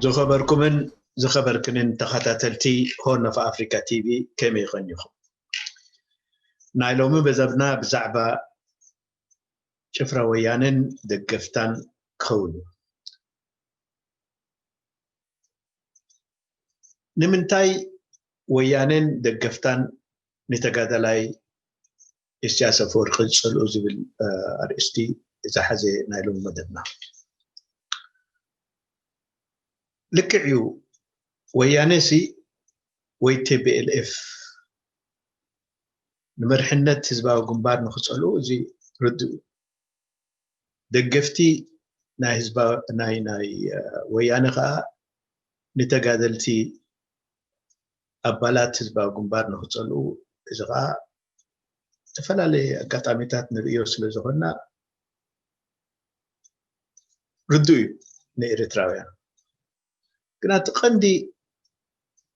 ዝኸበርኩምን ዝኸበርክንን ተኸታተልቲ ሆርን ኦፍ ኣፍሪካ ቲቪ፣ ከመይ ቐኒኹም? ናይ ሎሚ መደብና ብዛዕባ ጭፍራ ወያነን ደገፍታን ክኸውን እዩ። ንምንታይ ወያነን ደገፍታን ንተጋዳላይ ኢሳያስ ኣፈወርቂ ዝጸልኡ ዝብል ኣርእስቲ ዝሓዘ ናይ ሎሚ መደብና። ልክዕ እዩ፣ ወያነ ሲ ወይ ቲቢኤልኤፍ ንመርሕነት ህዝባዊ ግንባር ንክጸልኡ እዚ ርዱእ እዩ። ደገፍቲ ናይ ህዝባ ናይ ናይ ወያነ ከዓ ንተጋደልቲ ኣባላት ህዝባዊ ግንባር ንክፀልኡ፣ እዚ ከዓ ዝተፈላለየ ኣጋጣሚታት ንርእዮ ስለ ዝኾንና ርዱእ እዩ ንኤርትራውያን። ግና እቲ ቀንዲ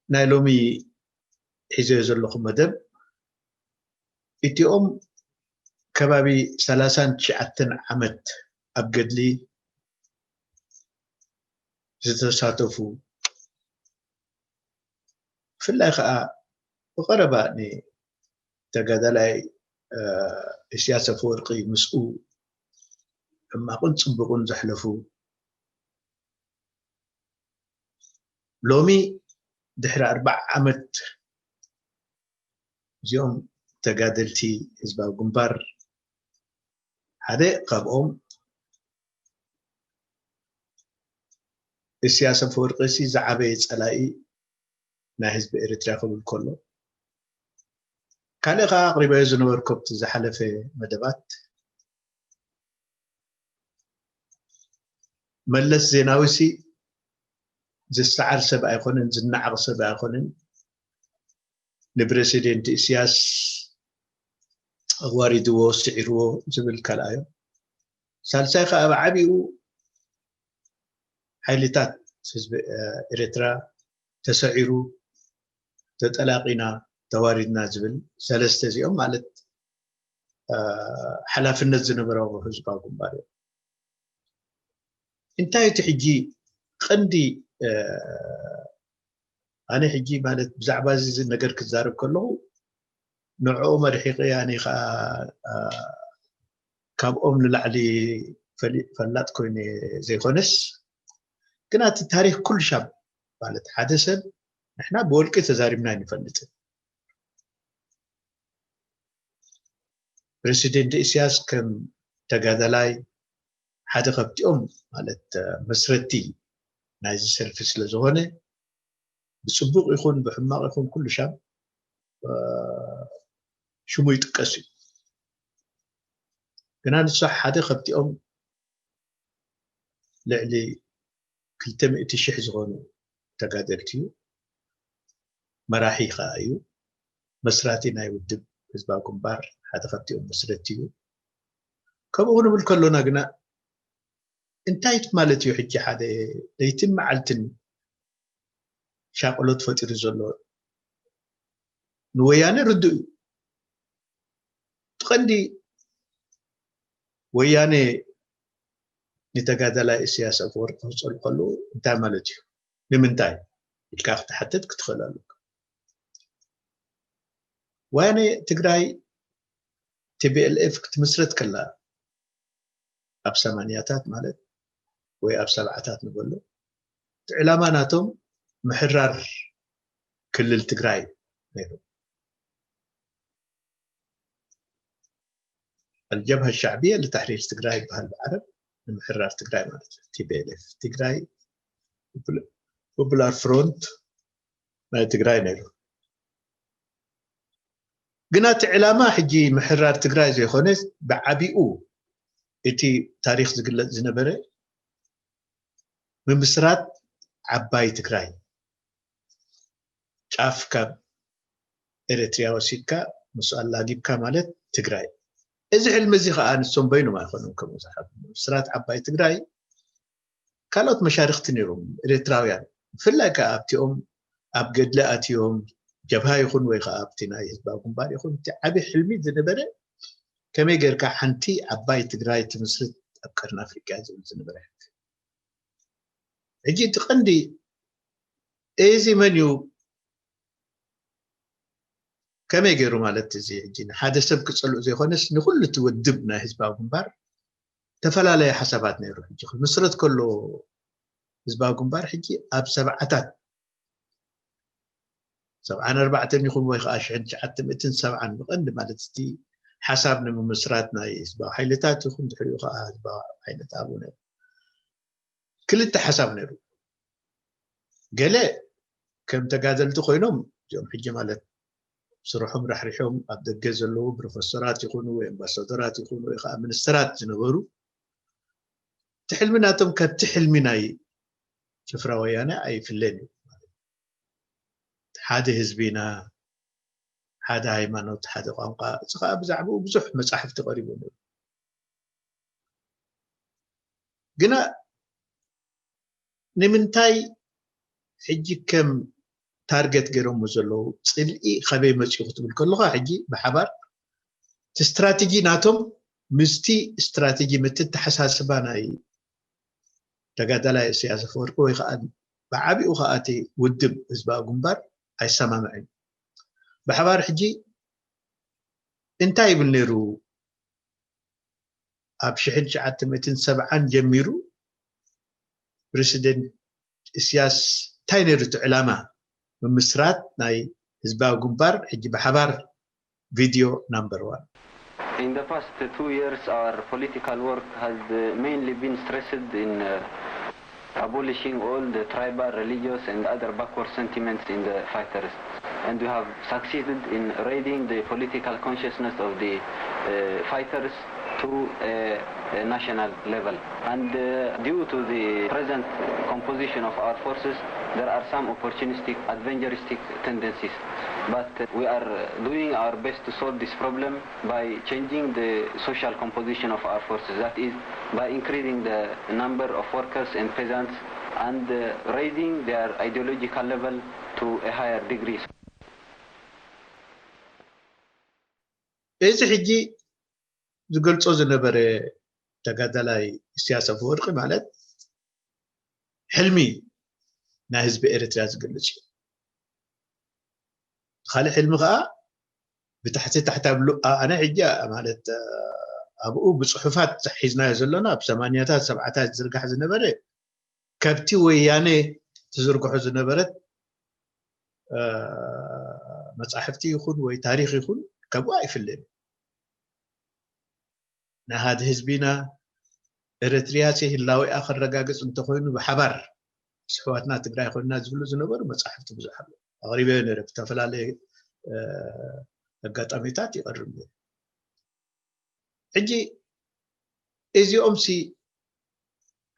ናይ ሎሚ ሒዘዮ ዘለኹ መደብ እቲኦም ከባቢ ሰላሳን ትሽዓተን ዓመት ኣብ ገድሊ ዝተሳተፉ፣ ብፍላይ ከዓ ብቐረባ ንተጋዳላይ ኢሳያስ ኣፈወርቂ ምስኡ ሕማቕን ፅቡቕን ዘሕለፉ፣ ሎሚ ድሕሪ ኣርባዓ ዓመት እዚኦም ተጋደልቲ ህዝባዊ ግንባር ሓደ ካብኦም ኢሳያስ ኣፈወርቂ ሲ ዝዓበየ ጸላኢ ናይ ህዝቢ ኤርትራ ክብል ከሎ፣ ካልእ ከዓ ኣቕሪበዮ ዝነበርኩ ኣብቲ ዝሓለፈ መደባት፣ መለስ ዜናዊ ሲ ዝሰዓር ሰብ ኣይኮነን፣ ዝነዓቕ ሰብ ኣይኮነን። ንፕረሲደንት ኢሳያስ ኣዋሪድዎ፣ ስዒርዎ ዝብል ካልኣዮም። ሳልሳይ ከዓ ብዓቢኡ ሓይልታት ህዝቢ ኤርትራ ተሰዒሩ፣ ተጠላቂና፣ ተዋሪድና ዝብል ሰለስተ እዚኦም ማለት ሓላፍነት ዝነበሮ ህዝባዊ ግንባር እዮም። እንታይ እቲ ሕጂ ቀንዲ ኣነ ሕጂ ማለት ብዛዕባ እዚ ነገር ክዛረብ ከለኹ ንዕኦም ኣርሒቐ ኣነ ከዓ ካብኦም ንላዕሊ ፈላጥ ኮይነ ዘይኮነስ፣ ግና እቲ ታሪክ ኩሉ ሻብ ማለት ሓደ ሰብ ንሕና ብወልቂ ተዛሪብና ኣይንፈልጥን። ፕረሲደንት ኢሳያስ ከም ተጋዳላይ ሓደ ካብቲኦም ማለት መስረቲ ናይዚ ሰልፊ ስለ ዝኾነ ብፅቡቕ ይኹን ብሕማቕ ይኹን ኩሉ ሻብ ሽሙ ይጥቀስ እዩ። ግና ንሱ ሓደ ካብቲኦም ልዕሊ ክልተ ሚእቲ ሽሕ ዝኾኑ ተጋደልቲ እዩ። መራሒ ከዓ እዩ። መስራቲ ናይ ውድብ ህዝባዊ ግንባር ሓደ ካብቲኦም መስረቲ እዩ። ከምኡ ክንብል ከሎና ግና እንታይ ማለት እዩ? ሕጂ ሓደ ለይትን መዓልትን ሻቕሎት ፈጢሩ ዘሎ ንወያነ ርዱእ እዩ። እቲ ቀንዲ ወያነ ንተጋዳላይ ኢሳያስ ኣፈወርቂ ክፀልኡ ከለዉ እንታይ ማለት እዩ? ንምንታይ ኢልካ ክትሓተት ክትኽእል ኣለካ። ወያነ ትግራይ ቲቢኤልኤፍ ክትምስረት ከላ ኣብ ሰማንያታት ማለት ወይ ኣብ ሰብዓታት ንበሎ፣ እቲ ዕላማ ናቶም ምሕራር ክልል ትግራይ ነይሩ። ኣልጀብሃ ሻዕብያ ልታሕሪር ትግራይ ይበሃል ብዓረብ፣ ንምሕራር ትግራይ ማለት እዩ። ቲቢኤልኤፍ ትግራይ ፖፑላር ፍሮንት ናይ ትግራይ ነይሩ። ግና እቲ ዕላማ ሕጂ ምሕራር ትግራይ ዘይኮነ ብዓቢኡ እቲ ታሪክ ዝግለጽ ዝነበረ ምምስራት ዓባይ ትግራይ፣ ጫፍ ካብ ኤርትርያ ወሲድካ ምስ ኣላጊብካ ማለት ትግራይ። እዚ ሕልሚ እዚ ከዓ ንሶም በይኖም ኣይኮኑን ከምኡ ዝሓብ ምምስራት ዓባይ ትግራይ ካልኦት መሻርክቲ ነይሮም ኤርትራውያን፣ ብፍላይ ከዓ ኣብቲኦም ኣብ ገድሊ ኣትዮም ጀብሃ ይኹን ወይ ከዓ ኣብቲ ናይ ህዝባዊ ግንባር ይኹን እቲ ዓብዪ ሕልሚ ዝነበረ ከመይ ጌርካ ሓንቲ ዓባይ ትግራይ ትምስርት ኣብ ቀርኒ ኣፍሪቃ ዝብል ዝነበረ ሕልሚ። ሕጂ እቲ ቀንዲ እዚ መን እዩ? ከመይ ገይሩ ማለት እዚ ሕጂ ንሓደ ሰብ ክጸልኡ ዘይኮነስ ንኹሉ እቲ ውድብ ናይ ህዝባዊ ግንባር ተፈላለየ ሓሳባት ነይሩ። ሕጂ ክምስረት ከሎ ህዝባዊ ግንባር ሕጂ ኣብ ሰብዓታት ሰብዓን ኣርባዕተን ይኹን ወይ ከዓ ሽሕን ትሽዓተ ሚእትን ሰብዓን ብቐንዲ ማለት እቲ ሓሳብ ንምምስራት ናይ ህዝባዊ ሓይልታት ይኹን ድሕሪኡ ከዓ ህዝባዊ ሓይልታት ኣብኡ ነይሩ። ክልተ ሓሳብ ነይሩ። ገለ ከም ተጋደልቲ ኮይኖም እዚኦም ሕጂ ማለት ስርሖም ራሕሪሖም ኣብ ደገ ዘለዉ ፕሮፌሰራት ይኹኑ ወይ ኣምባሳደራት ይኹኑ ወይ ከዓ ሚኒስተራት ዝነበሩ እቲ ሕልሚ ናቶም ካብቲ ሕልሚ ናይ ጭፍራ ወያነ ኣይፍለን እዩ። ሓደ ህዝቢ ኢና፣ ሓደ ሃይማኖት፣ ሓደ ቋንቋ፣ እዚ ከዓ ብዛዕባኡ ብዙሕ መጻሕፍቲ ቀሪቡ ነይሩ። ግና ንምንታይ ሕጂ ከም ታርጌት ገይሮሞ ዘለዉ ጽልኢ ከበይ መጺኡ ክትብል ከለኻ ሕጂ ብሓባር እቲ ስትራቴጂ ናቶም ምስቲ ስትራቴጂ ምትተሓሳስባ ናይ ተጋዳላይ ኢሳያስ ኣፈወርቂ ወይ ከዓ ብዓቢኡ ከዓ እቲ ውድብ ህዝባዊ ግንባር ኣይሰማምዕን። ብሓባር ሕጂ እንታይ ይብል ነይሩ? ኣብ ሽሕን ትሽዓተ ሚእትን ሰብዓን ጀሚሩ ፕሬዚደንት ኢሳያስ እንታይ ነይሩ እቲ ዕላማ? ምምስራት ናይ ህዝባዊ ግንባር ሕጂ ብሓባር ቪድዮ ናምበር ዋን። In the past two years, our political work has uh, mainly been stressed in uh, abolishing all the tribal, religious, and other backward sentiments in the fighters. And we have succeeded in raising the political consciousness of the uh, fighters to a, a national level. And uh, due to the present composition of our forces, there are some opportunistic, adventuristic tendencies. But uh, we are doing our best to solve this problem by changing the social composition of our forces, that is, by increasing the number of workers and peasants and uh, raising their ideological level to a higher degree. እዚ ሕጂ ዝገልጾ ዝነበረ ተጋዳላይ ኢሳያስ ኣፈወርቂ ማለት ሕልሚ ናይ ህዝቢ ኤርትራ ዝገልጽ እዩ። ካልእ ሕልሚ ከዓ ብታሕቲ ታሕቲ ኣብሉ ኣነ ሕጂ ማለት ኣብኡ ብፅሑፋት ሒዝናዮ ዘለና ኣብ ሰማንያታት ሰብዓታት ዝዝርጋሕ ዝነበረ ካብቲ ወያነ ትዝርግሖ ዝነበረት መፃሕፍቲ ይኹን ወይ ታሪክ ይኹን ካብኡ ኣይፍለን። ናይ ሓደ ህዝቢና ኤረትርያ ህላዌኣ ከረጋግጽ እንተኾይኑ ብሓባር ምስ ኣሕዋትና ትግራይ ኮይንና ዝብሉ ዝነበሩ መጻሕፍቲ ብዙሕ ኣሎ። ኣቕሪበዮ ነይረ ብዝተፈላለየ ኣጋጣሚታት ይቐርብ ነይሩ። ሕጂ እዚኦም ሲ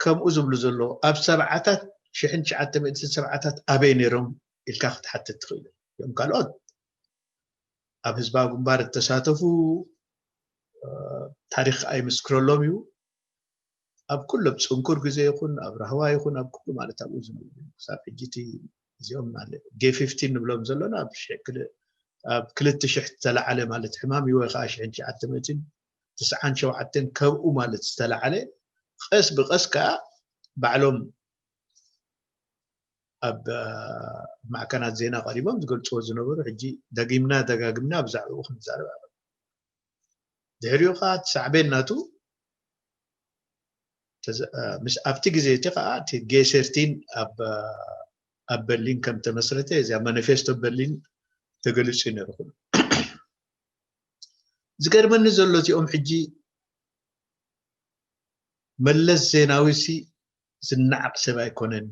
ከምኡ ዝብሉ ዘለዉ ኣብ ሰብዓታት ሽሕን ትሽዓተ ሚእትን ሰብዓታት ኣበይ ነይሮም ኢልካ ክትሓትት ትኽእል እዮም። ካልኦት ኣብ ህዝባዊ ግንባር እተሳተፉ ታሪክ ኣይምስክረሎም እዩ። ኣብ ኩሉ ኣብ ፅንኩር ግዜ ይኹን ኣብ ራህዋ ይኹን ኣብ ኩሉ ማለት ኣብኡ ዝነብሩ እዮም። ክሳብ ሕጂ እቲ እዚኦም ማለት ጌ ፊፍቲን ንብሎም ዘለና ኣብ ሽሕ ክል- ኣብ ክልተ ሽሕ ዝተለዓለ ማለት ሕማም እዩ ወይ ከዓ ሽሕን ትሽዓተ ሚእትን ትስዓን ሸውዓተን ከብኡ ማለት ዝተለዓለ ቀስ ብቀስ ከዓ ባዕሎም ኣብ ማዕከናት ዜና ቀሪቦም ዝገልፅዎ ዝነበሩ ሕጂ ደጊምና ደጋግምና ብዛዕባኡ ክንዛረብ ኣለና። ድሕሪኡ ከዓ እቲ ሳዕቤን ናቱ ምስ ኣብቲ ግዜ እቲ ከዓ እቲ ጌ ሰርቲን ኣብ ኣብ በርሊን ከም ተመስረተ እዚኣ ማኒፌስቶ በርሊን ተገሊፁ እዩ ነይሩ። ዝገርመኒ ዘሎ እዚኦም ሕጂ መለስ ዜናዊ ሲ ዝነዓቕ ሰብ ኣይኮነን።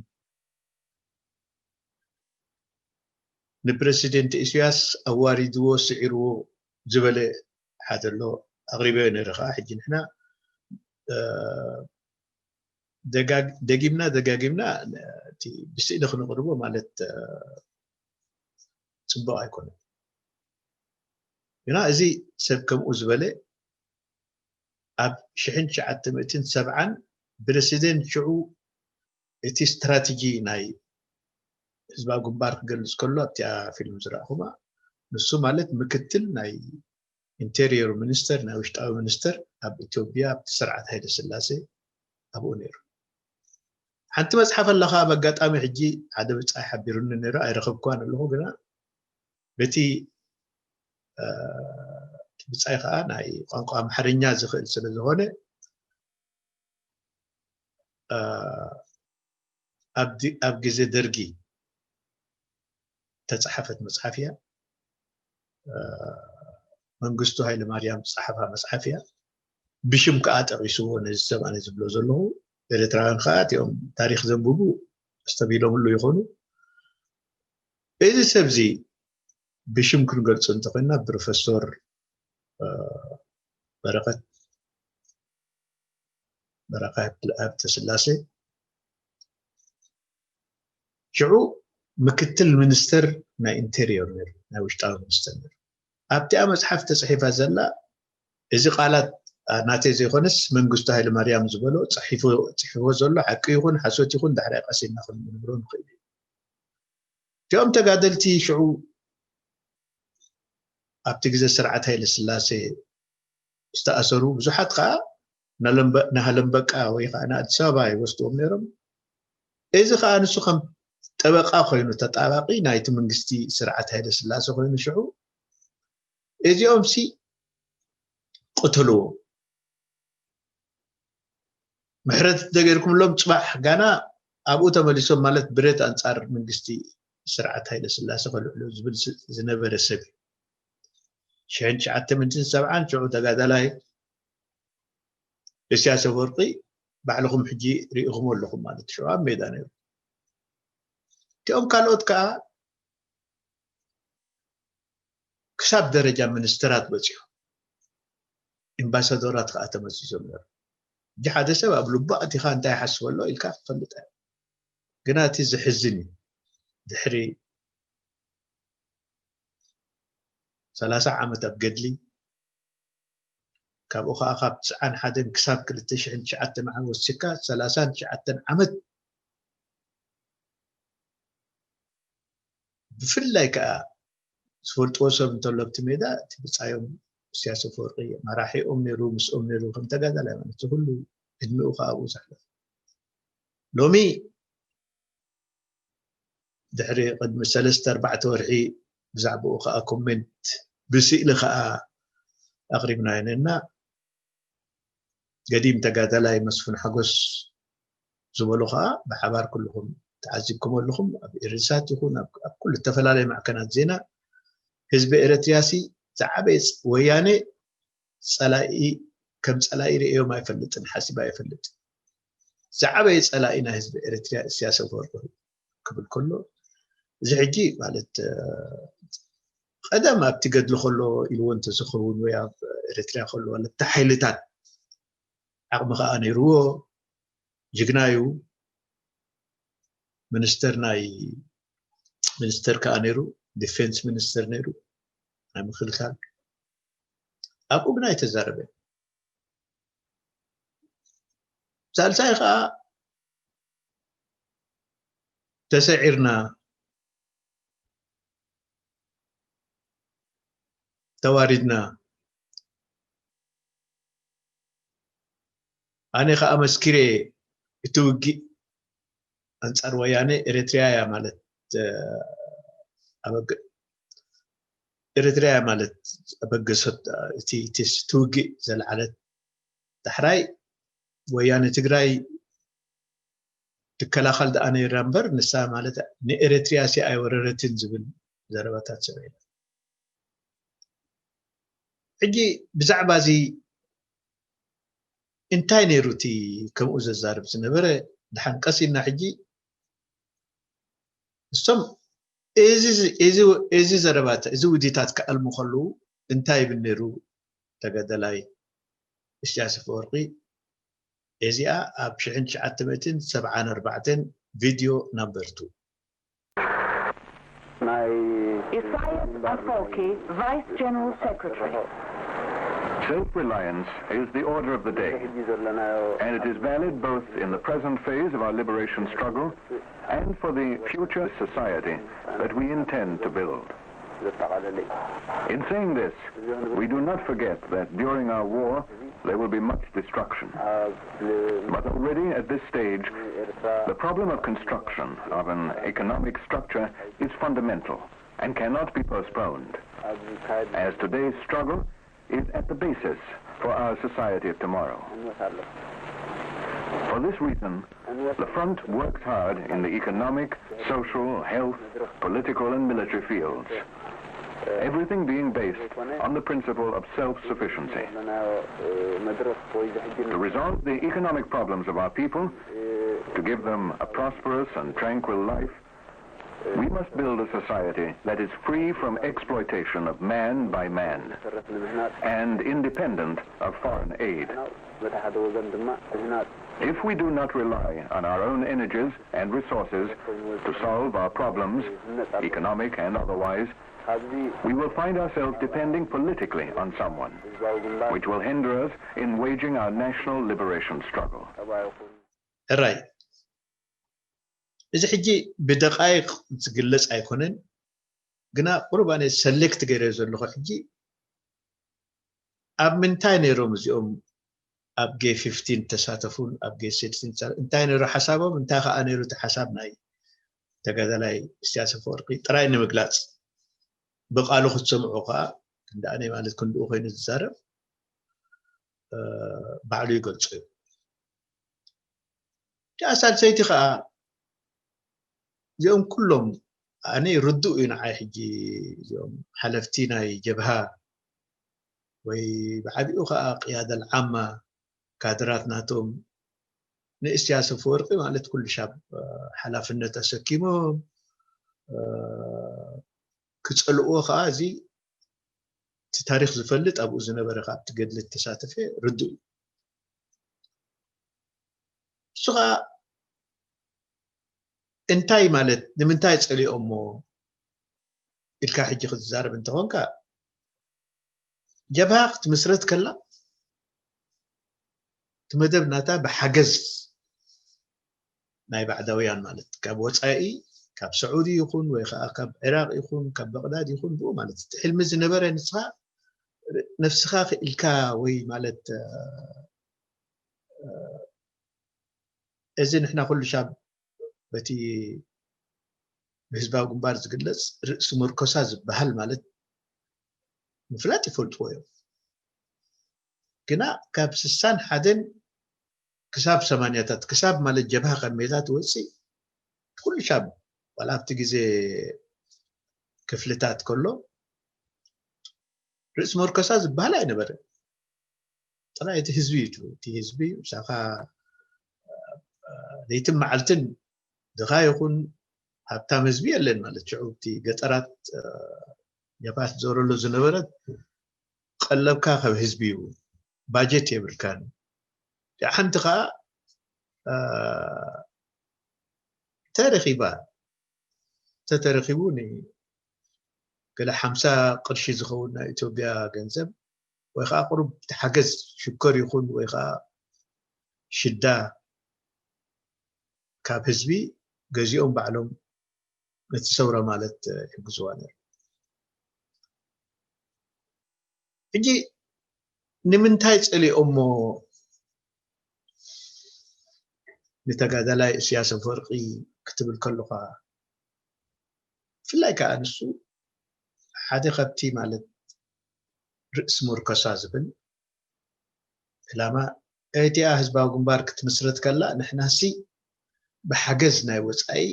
ንፕረሲደንት ኢሳያስ ኣዋሪድዎ ስዒርዎ ዝበለ ሓደ ኣሎ ኣቕሪበዮ ነይረ ከዓ ሕጂ ንሕና ደጊምና ደጋጊምና እቲ ብስእሊ ክንቕርቦ ማለት ፅቡቕ ኣይኮነን። ግና እዚ ሰብ ከምኡ ዝበለ ኣብ ሽሕን ትሽዓተ ሚእትን ሰብዓን ፕረሲደንት ሽዑ እቲ ስትራቴጂ ናይ ህዝባዊ ግንባር ክገልፅ ከሎ ኣብቲኣ ፊልም ዝረእኹማ ንሱ ማለት ምክትል ናይ ኢንቴሪየር ሚኒስተር ናይ ውሽጣዊ ሚኒስተር ኣብ ኢትዮጵያ ኣብቲ ስርዓት ሃይለ ስላሴ ኣብኡ ነይሩ። ሓንቲ መፅሓፍ ኣለካ። ኣብ ኣጋጣሚ ሕጂ ሓደ ብፃይ ሓቢሩኒ ነይሩ፣ ኣይረኸብኳን ኣለኹ። ግና በቲ ብፃይ ከዓ ናይ ቋንቋ ኣምሓርኛ ዝኽእል ስለ ዝኾነ ኣብ ግዜ ደርጊ ተፃሓፈት መፅሓፍ እያ። መንግስቱ ሃይለማርያም ዝፀሓፋ መፅሓፍ እያ። ብሽም ከዓ ጠቂስዎ ነዚ ሰብ ኣነ ዝብሎ ዘለኹ። ኤርትራውያን ከዓ እቲኦም ታሪክ ዘንብቡ ኣስተብሂሎምሉ ይኾኑ። እዚ ሰብ እዚ ብሽም ክንገልጾ እንተኾይና ፕሮፌሶር በረኸት በረኸት ሃብተስላሴ ሽዑ ምክትል ሚኒስተር ናይ ኢንቴሪዮር ነይሩ፣ ናይ ውሽጣዊ ሚኒስተር ነይሩ። ኣብቲኣ መፅሓፍ ተፅሒፋ ዘላ እዚ ቃላት ናተይ ዘይኮነስ መንግስቱ ሃይለማርያም ዝበሎ ፅሒፍዎ ዘሎ ሓቂ ይኹን ሓሶት ይኹን ዳሕራይ ቀሲልና ክንምርምሮ ንኽእል እዩ። እቲኦም ተጋደልቲ ሽዑ ኣብቲ ግዜ ስርዓት ሃይለ ስላሴ ዝተኣሰሩ ብዙሓት ከዓ ናሃለምበቃ ወይ ከዓ ንኣዲስ ኣበባ ይወስድዎም ነይሮም። እዚ ከዓ ንሱ ከም ጠበቃ ኮይኑ ተጣባቂ ናይቲ መንግስቲ ስርዓት ሃይለ ስላሴ ኮይኑ ሽዑ እዚኦም ሲ ቅትልዎ ምሕረት እንተገይርኩምሎም ፅባሕ ጋና ኣብኡ ተመሊሶም ማለት ብረት ኣንፃር መንግስቲ ስርዓት ሃይለ ስላሴ ከልዕሉ ዝብል ዝነበረ ሰብ እዩ። ሽሕን ትሽዓተ ሚእትን ሰብዓን ሽዑ ተጋዳላይ እስያስ ኣፈወርቂ ባዕልኹም ሕጂ ርኢኹም ኣለኹም ማለት ሽዑ ኣብ ሜዳ ነይሩ። እቲኦም ካልኦት ከዓ ክሳብ ደረጃ ሚኒስተራት በፂሑ ኢምባሳደራት ከዓ ተመዚዞም ነሩ። እጂ ሓደ ሰብ ኣብ ልቡ ኣቲኻ እንታይ ሓስበሎ ኢልካ ክፈልጥ ግና እቲ ዝሕዝን እዩ። ድሕሪ ሰላሳ ዓመት ኣብ ገድሊ ካብኡ ከዓ ካብ ትስዓን ሓደን ክሳብ ክልተ ሽሕን ትሽዓተን ዓመት ወሲካ ሰላሳን ትሽዓተን ዓመት ብፍላይ ከዓ ዝፈልጥዎ ሰብ እንተሎ ኣብቲ ሜዳ እቲ ብፃዮም እስያስ ኣፈወርቂ መራሒኦም ነይሩ፣ ምስኦም ነይሩ ከም ተጋዳላይ ማለት ኩሉ እድሜኡ ከዓ ኣብኡ ዘሕለፈ። ሎሚ ድሕሪ ቅድሚ ሰለስተ ኣርባዕተ ወርሒ ብዛዕባኡ ከዓ ኮሜንት ብስእሊ ከዓ ኣቕሪብናዮ ነርና። ገዲም ተጋዳላይ መስፍን ሓጎስ ዝበሉ ከዓ ብሓባር ኩልኹም ተዓዚብኩም ኣለኹም። ኣብ ኤሪሳት ይኹን ኣብ ኩሉ ዝተፈላለዩ ማዕከናት ዜና ህዝቢ ኤረትርያ ሲ ዝዓበየ ወያነ ፀላኢ ከም ፀላኢ ርእዮም ኣይፈልጥን ሓሲብ ኣይፈልጥን። ዝዓበየ ፀላኢ ናይ ህዝቢ ኤረትርያ እስያስ ኣፈወርቂ ክብል ከሎ እዚ ሕጂ ማለት ቀደም ኣብቲ ገድሊ ከሎ ኢልዎ እንተዝኸውን ወይ ኣብ ኤረትርያ ከሎ ኣለታ ሓይልታት ዓቕሚ ከዓ ነይርዎ። ጅግና እዩ። ሚኒስተር ናይ ሚኒስተር ከዓ ነይሩ፣ ዲፌንስ ሚኒስተር ነይሩ ናይ ምክልካል። ኣብኡ ግና ኣይተዛረበ። ሳልሳይ ከዓ ተሰዒርና፣ ተዋሪድና፣ ኣነ ከዓ መስኪረ እቲ ውግእ ኣንፃር ወያነ ኤረትርያ እያ ማለት ኣበገ ኤረትርያ ማለት ኣበገሰት እቲ ውግእ ዘልዓለት ዳሕራይ ወያነ ትግራይ ትከላኸል ደኣ ነይራ እምበር ንሳ ማለት ንኤረትርያ ሲ ኣይወረረትን ዝብል ዘረባታት ሰሚዕና። ሕጂ ብዛዕባ እዚ እንታይ ነይሩ እቲ ከምኡ ዘዛርብ ዝነበረ? ድሓን ቀስ ኢልና ሕጂ እሶም እዚ ዘረባት እዚ ውዲታት ክኣልሙ ከለዉ እንታይ ይብል ነይሩ ተጋዳላይ እስያስ ኣፈወርቂ? እዚኣ ኣብ ሽሕን ትሽዓተ ሚእትን ሰብዓን ኣርባዕተን ቪድዮ ናምበር ቱ። Isaias Afwerki, Vice General Secretary. Self-reliance is the order of the day, and it is valid both in the present phase of our liberation struggle and for the future society that we intend to build. ዘጠቓለለ እዩ። In saying this, we do not forget that during our war there will be much destruction. But already at this stage, the problem of construction of an economic structure is fundamental and cannot be postponed, as today's struggle is at the basis for our society of tomorrow. For this reason, the Front works hard in the economic, social, health, political and military fields, everything being based on the principle of self-sufficiency. To resolve the economic problems of our people, to give them a prosperous and tranquil life, we must build a society that is free from exploitation of man by man and independent of foreign aid. If we do not rely on our own energies and resources to solve our problems, economic and otherwise, we will find ourselves depending politically on someone, which will hinder us in waging our national liberation struggle. ሕራይ፣ እዚ ሕጂ ብደቃይቕ ዝግለጽ ኣይኮነን፣ ግና ቁሩብ ኣነ ሰሌክት ገይረ ዘለኹ ሕጂ ኣብ ምንታይ ነይሮም እዚኦም ኣብ ጌ ፊፍቲን ተሳተፉን ኣብ ጌ ሲክስቲን እንታይ ነይሩ ሓሳቦም፣ እንታይ ከዓ ነይሩ እቲ ሓሳብ ናይ ተጋዳላይ ኢሳያስ ኣፈወርቂ ጥራይ ንምግላጽ ብቃሉ ክትሰምዑ ከዓ ክንደኣነይ ማለት ክንድኡ ኮይኑ ዝዛረብ ባዕሉ ይገልጾ እዩ። እቲኣ ሳልሰይቲ ከዓ እዚኦም ኩሎም ኣነ ርዱእ እዩ ንዓይ ሕጂ እዚኦም ሓለፍቲ ናይ ጀብሃ ወይ ብዓቢኡ ከዓ ቅያደል ዓማ ካድራት ናቶም ንእስያስ ኣፈወርቂ ማለት ኩሉ ሻብ ሓላፍነት ኣሰኪሞም ክጸልእዎ ከዓ እዚ እቲ ታሪክ ዝፈልጥ ኣብኡ ዝነበረ ካብቲ ገድሊ ተሳተፈ ርዱእ እዩ። እሱ ከዓ እንታይ ማለት ንምንታይ ጸሊኦሞ ኢልካ ሕጂ ክትዛረብ እንተኾንካ ጀብሃ ክትምስረት ከላ እቲ መደብ ናታ ብሓገዝ ናይ ባዕዳውያን ማለት ካብ ወፃኢ ካብ ስዑዲ ይኹን ወይ ከዓ ካብ ዕራቅ ይኹን ካብ በቅዳድ ይኹን ብኡ ማለት እቲ ሕልሚ ዝነበረ ንስኻ ነፍስኻ ክኢልካ ወይ ማለት እዚ ንሕና ኩሉ ሻብ በቲ ብህዝባዊ ግንባር ዝግለፅ ርእሲ መርኮሳ ዝበሃል ማለት ምፍላጥ ይፈልጥዎ እዮም። ግና ካብ ስሳን ሓደን ክሳብ ሰማንያታት ክሳብ ማለት ጀብሃ ካብ ሜዳ ትወፅእ ኩሉ ሻብ ዋላ ኣብቲ ግዜ ክፍልታት ከሎ ርእሲ መርኮሳ ዝበሃል ኣይነበረን። ጥራይ እቲ ህዝቢ እዩ እቲ ህዝቢ ምሳኻ ለይትን መዓልትን ድኻ ይኹን ሃብታም ህዝቢ የለን ማለት ሽዑ እቲ ገጠራት ጀብሃ ትዘረሉ ዝነበረት ቀለብካ ካብ ህዝቢ እዩ ባጀት የብልካን ሓንቲ ከዓ ተረኪባ ተተረኪቡ ገለ ሓምሳ ቅርሺ ዝኸውን ናይ ኢትዮጵያ ገንዘብ ወይ ከዓ ቁሩብ እቲ ሓገዝ ሽኮር ይኹን ወይ ከዓ ሽዳ ካብ ህዝቢ ገዚኦም ባዕሎም ነቲ ሰውራ ማለት ይሕግዝዋ ነይሩ። ሕጂ ንምንታይ ጸሊኦሞ ንተጋዳላይ እስያስ ኣፈወርቂ ክትብል ከለኻ ብፍላይ ከዓ ንሱ ሓደ ካብቲ ማለት ርእሲ መርኮሳ ዝብል ዕላማ ኤቲኣ ህዝባዊ ግንባር ክትምስረት ከላ ንሕናሲ ብሓገዝ ናይ ወፃኢ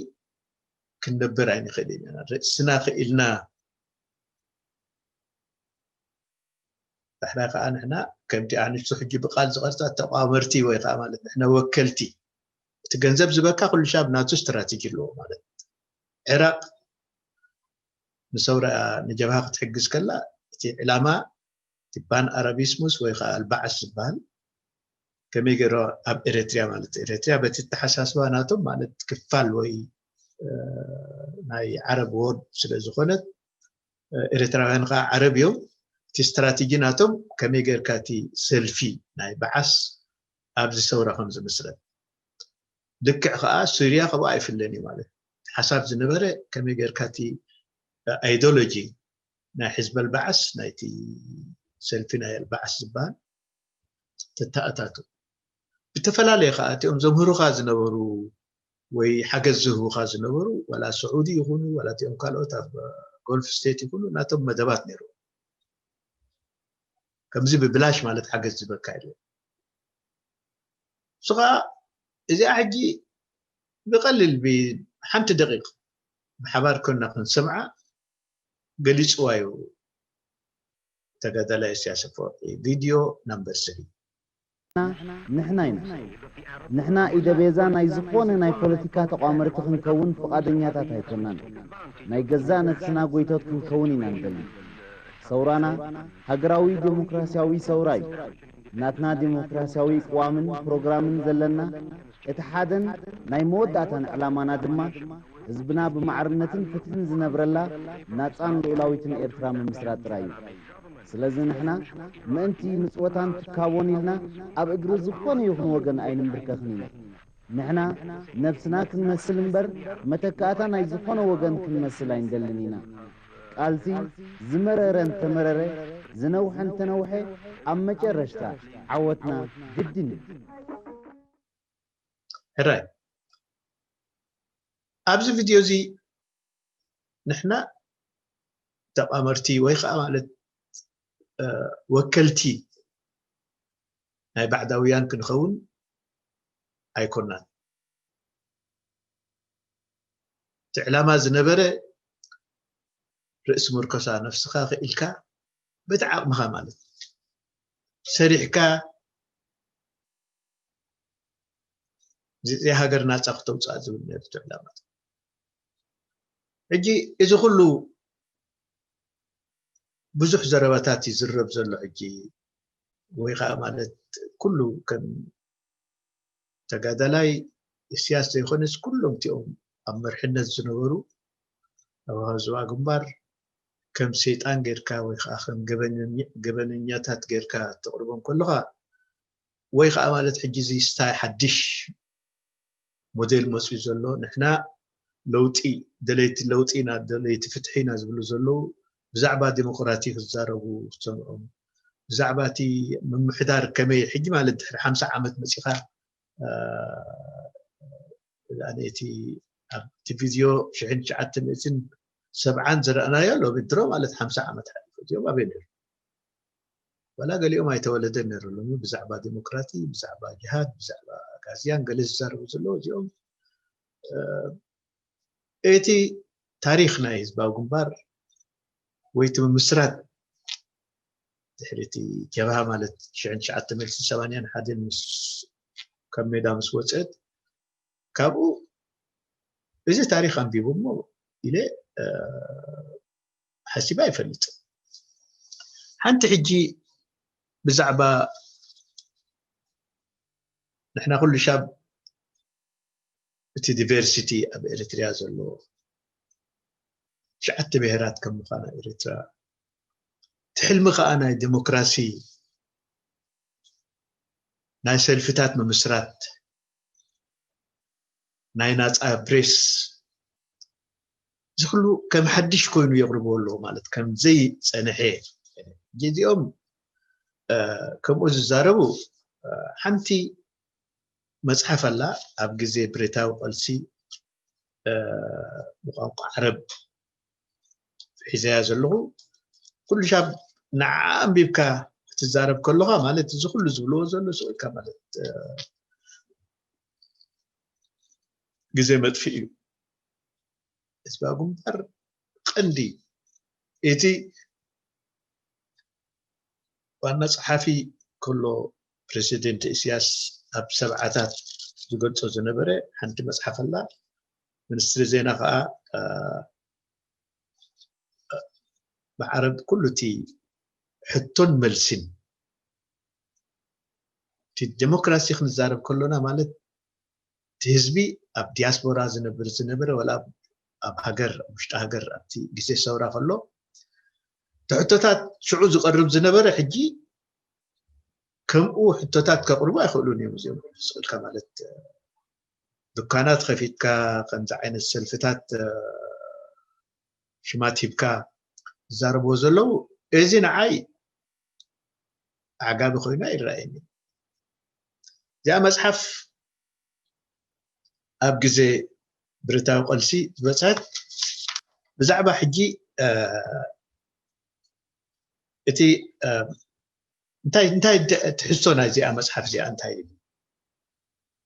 ክንነብር ኣይንኽእል ኢና ርእስና ክኢልና ዳሕራይ ከዓ ንሕና ከምቲ ኣንስቱ ሕጂ ብቃል ዝቐርፃ ተቋመርቲ ወይ ከዓ ማለት ንሕና ወከልቲ እቲ ገንዘብ ዝበካ ኩሉ ሻብ ናቱ ስትራቴጂ ኣለዎ ማለት ዕራቅ ንሰውራ ንጀብሃ ክትሕግዝ ከላ እቲ ዕላማ እቲ ፓን ኣረቢስሙስ ወይ ከዓ ኣልባዓስ ዝበሃል ከመይ ገይሮ ኣብ ኤረትርያ ማለት ኤረትርያ በቲ ተሓሳስባ ናቶም ማለት ክፋል ወይ ናይ ዓረብ ወርድ ስለ ዝኾነት ኤረትራውያን ከዓ ዓረብ እዮም እቲ ስትራቴጂ ናቶም ከመይ ገይርካ እቲ ሰልፊ ናይ በዓስ ኣብዚ ሰውራ ከም ዝምስረት ልክዕ ከዓ ሱርያ ካብኡ ኣይፍለን እዩ ማለት ሓሳብ ዝነበረ ከመይ ገይርካ እቲ ኣይዶሎጂ ናይ ሕዝቢ ኣልባዓስ ናይቲ ሰልፊ ናይ ኣልባዓስ ዝበሃል ተተኣታቱ ብተፈላለየ ከዓ እቲኦም ዘምህሩኻ ዝነበሩ ወይ ሓገዝ ዝህቡኻ ዝነበሩ ዋላ ስዑዲ ይኹኑ ዋላ እቲኦም ካልኦት ኣብ ጎልፍ ስቴት ይኹኑ ናቶም መደባት ነይሩ። ከምዚ ብብላሽ ማለት ሓገዝ ዝበካ የለ። እሱ ከዓ እዚኣ ሕጂ ብቐሊል ብሓንቲ ደቂቕ ብሓባር ኮንና ክንሰምዓ ገሊፅዋ እዩ ተጋዳላይ ኢሳያስ ኣፈወርቂ። ቪድዮ ናምበር ስሪ። ንሕና ኢና ንሕና ኢደቤዛ ናይ ዝኾነ ናይ ፖለቲካ ተቋመርቲ ክንከውን ፍቓደኛታት ኣይኮናን። ናይ ገዛእ ነፍስና ጎይቶት ክንከውን ኢና ንደሊ። ሰውራና ሃገራዊ ዴሞክራሲያዊ ሰውራ እዩ። ናትና ዴሞክራሲያዊ ቅዋምን ፕሮግራምን ዘለና እቲ ሓደን ናይ መወዳእታን ዕላማና ድማ ህዝብና ብማዕርነትን ፍትሕን ዝነብረላ ናጻን ልኡላዊትን ኤርትራ ምምስራት ጥራይ እዩ። ስለዚ ንሕና ምእንቲ ምጽወታን ትካቦን ኢልና ኣብ እግሪ ዝኾነ ይኹን ወገን ኣይንምብርከኽን ኢና። ንሕና ነብስና ክንመስል እምበር መተካእታ ናይ ዝኾነ ወገን ክንመስል ኣይንደልን ኢና። ቃልሲ ዝመረረ እንተመረረ ዝነውሐ እንተነውሐ ኣብ መጨረሽታ ዓወትና ግድን እዩ። ሕራይ ኣብዚ ቪድዮ እዚ ንሕና ተቋመርቲ ወይ ከዓ ማለት ወከልቲ ናይ ባዕዳውያን ክንኸውን ኣይኮናን። እቲ ዕላማ ዝነበረ ርእሲ ምርኮሳ ነፍስኻ ክኢልካ በቲ ዓቕምኻ ማለት ሰሪሕካ እዚ ሃገር ናፃ ክተውፅኣ ዝብል ነርቱ ዕላማት። ሕጂ እዚ ኩሉ ብዙሕ ዘረባታት ይዝረብ ዘሎ ሕጂ ወይ ከዓ ማለት ኩሉ ከም ተጋዳላይ ኢሳያስ ዘይኮነስ ኩሎም እቲኦም ኣብ መርሕነት ዝነበሩ ኣብ ህዝባ ግንባር ከም ሰይጣን ጌርካ ወይ ከዓ ከም ገበነኛታት ጌርካ ተቕርቦም ከለኻ ወይ ከዓ ማለት ሕጂ እዚ ስታይ ሓድሽ ሞዴል መፅዩ ዘሎ ንሕና ለውጢ ደለይቲ ለውጢ ኢና ደለይቲ ፍትሒ ኢና ዝብሉ ዘለዉ ብዛዕባ ዲሞክራሲ ክዛረቡ ክትሰምዖም ብዛዕባ እቲ ምምሕዳር ከመይ ሕጂ ማለት ድሕሪ ሓምሳ ዓመት መፂኻ እቲ ኣብቲ ቪድዮ ሽሕን ትሽዓተ ሚእትን ሰብዓን ዝረኣናዮ ሎሚ ድሮ ማለት ሓምሳ ዓመት ሓሊፉ እዚኦም ኣበይ ነይሩ ዋላ ገሊኦም ኣይተወለደን ነይሩ ሎሚ ብዛዕባ ዲሞክራሲ ብዛዕባ ጅሃድ ብዛዕባ ኣጋዝያን ገለ ዝዛረቡ ዘለዉ እዚኦም እቲ ታሪክ ናይ ህዝባዊ ግንባር ወይ እቲ ምምስራት ድሕሪ እቲ ጀብሃ ማለት ሽሕን ትሽዓተ ሚእትን ሰማንያን ሓደን ምስ ካብ ሜዳ ምስ ወፀት ካብኡ እዚ ታሪክ ኣንቢቡ እሞ ኢለ ሓሲበ ኣይፈልጥን። ሓንቲ ሕጂ ብዛዕባ ንሕና ኩሉ ሻብ እቲ ዲቨርሲቲ ኣብ ኤሪትሪያ ዘሎ ትሽዓተ ብሄራት ከም ምዃና ኤሪትራ እቲ ሕልሚ ከዓ ናይ ዲሞክራሲ ናይ ሰልፍታት ምምስራት ናይ ናፃ ፕሬስ እዚ ኩሉ ከም ሓድሽ ኮይኑ የቕርብዎ ኣለዎ ማለት ከም ዘይፀንሐ እዚኦም ከምኡ ዝዛረቡ ሓንቲ መፅሓፍ ኣላ ኣብ ግዜ ብረታዊ ቃልሲ ብቋንቋ ዓረብ ሒዘያ ዘለኹ ኩሉ ሻብ ንዓ ኣንቢብካ ክትዛረብ ከለኻ ማለት እዚ ኩሉ ዝብልዎ ዘሎ ስቕ ኢልካ ማለት ግዜ መጥፍኢ እዩ። ህዝባዊ ግንባር ቀንዲ እቲ ዋና ጸሓፊ ከሎ ፕሬዚደንት ኢስያስ ኣብ ሰብዓታት ዝገልጾ ዝነበረ ሓንቲ መጽሓፍ ኣላ። ሚኒስትሪ ዜና ከዓ ብዓረብ ኩሉ እቲ ሕቶን መልሲን እቲ ዴሞክራሲ ክንዛረብ ከሎና ማለት እቲ ህዝቢ ኣብ ዲያስፖራ ዝነብር ዝነበረ ወላ ኣብ ሃገር ኣብ ውሽጢ ሃገር ኣብቲ ግዜ ሰውራ ከሎ እቲ ሕቶታት ሽዑ ዝቐርብ ዝነበረ ሕጂ ከምኡ ሕቶታት ከቕርቡ ኣይኽእሉን እዮም እዚኦም ስቕልካ ማለት ድኳናት ከፊትካ ከምዚ ዓይነት ሰልፍታት ሽማት ሂብካ ዝዛረብዎ ዘለዉ፣ እዚ ንዓይ ኣዕጋቢ ኮይና ይረኣየኒ። እዚኣ መፅሓፍ ኣብ ግዜ ብረታዊ ቃልሲ ዝበፅሐት ብዛዕባ ሕጂ እቲ እንታይ እንታይ ትሕዝቶ ናይዚኣ መፅሓፍ እዚኣ እንታይ እዩ?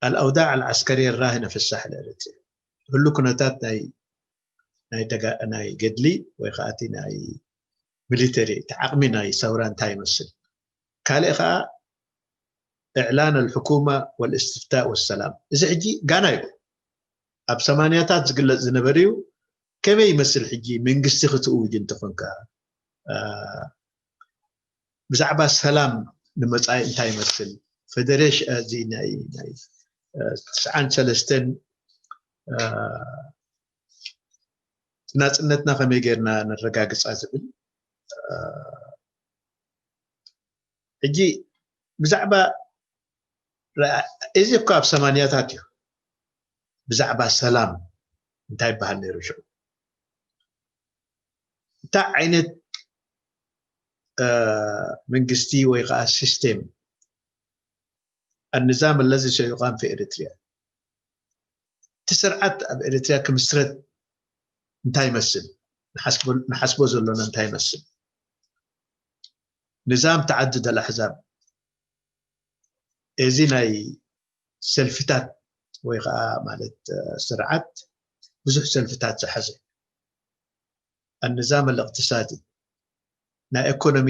الأوضاع العسكرية الراهنة في الساحل الإريتري። ህሉ ኩነታት ናይ ናይ ደጋ ናይ ገድሊ ወይ ከዓ እቲ ናይ ሚሊተሪ እቲ ዓቕሚ ናይ ሰውራ እንታይ ይመስል? ካልእ ከዓ إعلان الحكومة والاستفتاء والسلام። እዚ ሕጂ ጋና እዩ። ኣብ ሰማንያታት ዝግለጽ ዝነበር እዩ። ከመይ ይመስል ሕጂ መንግስቲ ክትእውጅ እንተኾንካ ብዛዕባ ሰላም ንመጻኢ እንታይ ይመስል? ፈደሬሽን እዚ ናይ ናይ ትስዓን ሰለስተን ናጽነትና ከመይ ጌርና ነረጋግጻ ዝብል ሕጂ ብዛዕባ እዚ እኮ ኣብ ሰማንያታት እዩ። ብዛዕባ ሰላም እንታይ ይበሃል ነይሩ ሽዑ? እንታይ ዓይነት መንግስቲ ወይ ከዓ ሲስቴም النظام الذي سيقام في إريتريا؟ እቲ ስርዓት ኣብ ኤሪትሪያ ክምስረት እንታይ ይመስል? ንሓስቦ ዘለና እንታይ ይመስል? نظام تعدد الأحزاب እዚ ናይ ሰልፍታት ወይ ከዓ ማለት ስርዓት ብዙሕ ሰልፍታት ዝሓዘ النظام الاقتصادي ናይ ኢኮኖሚ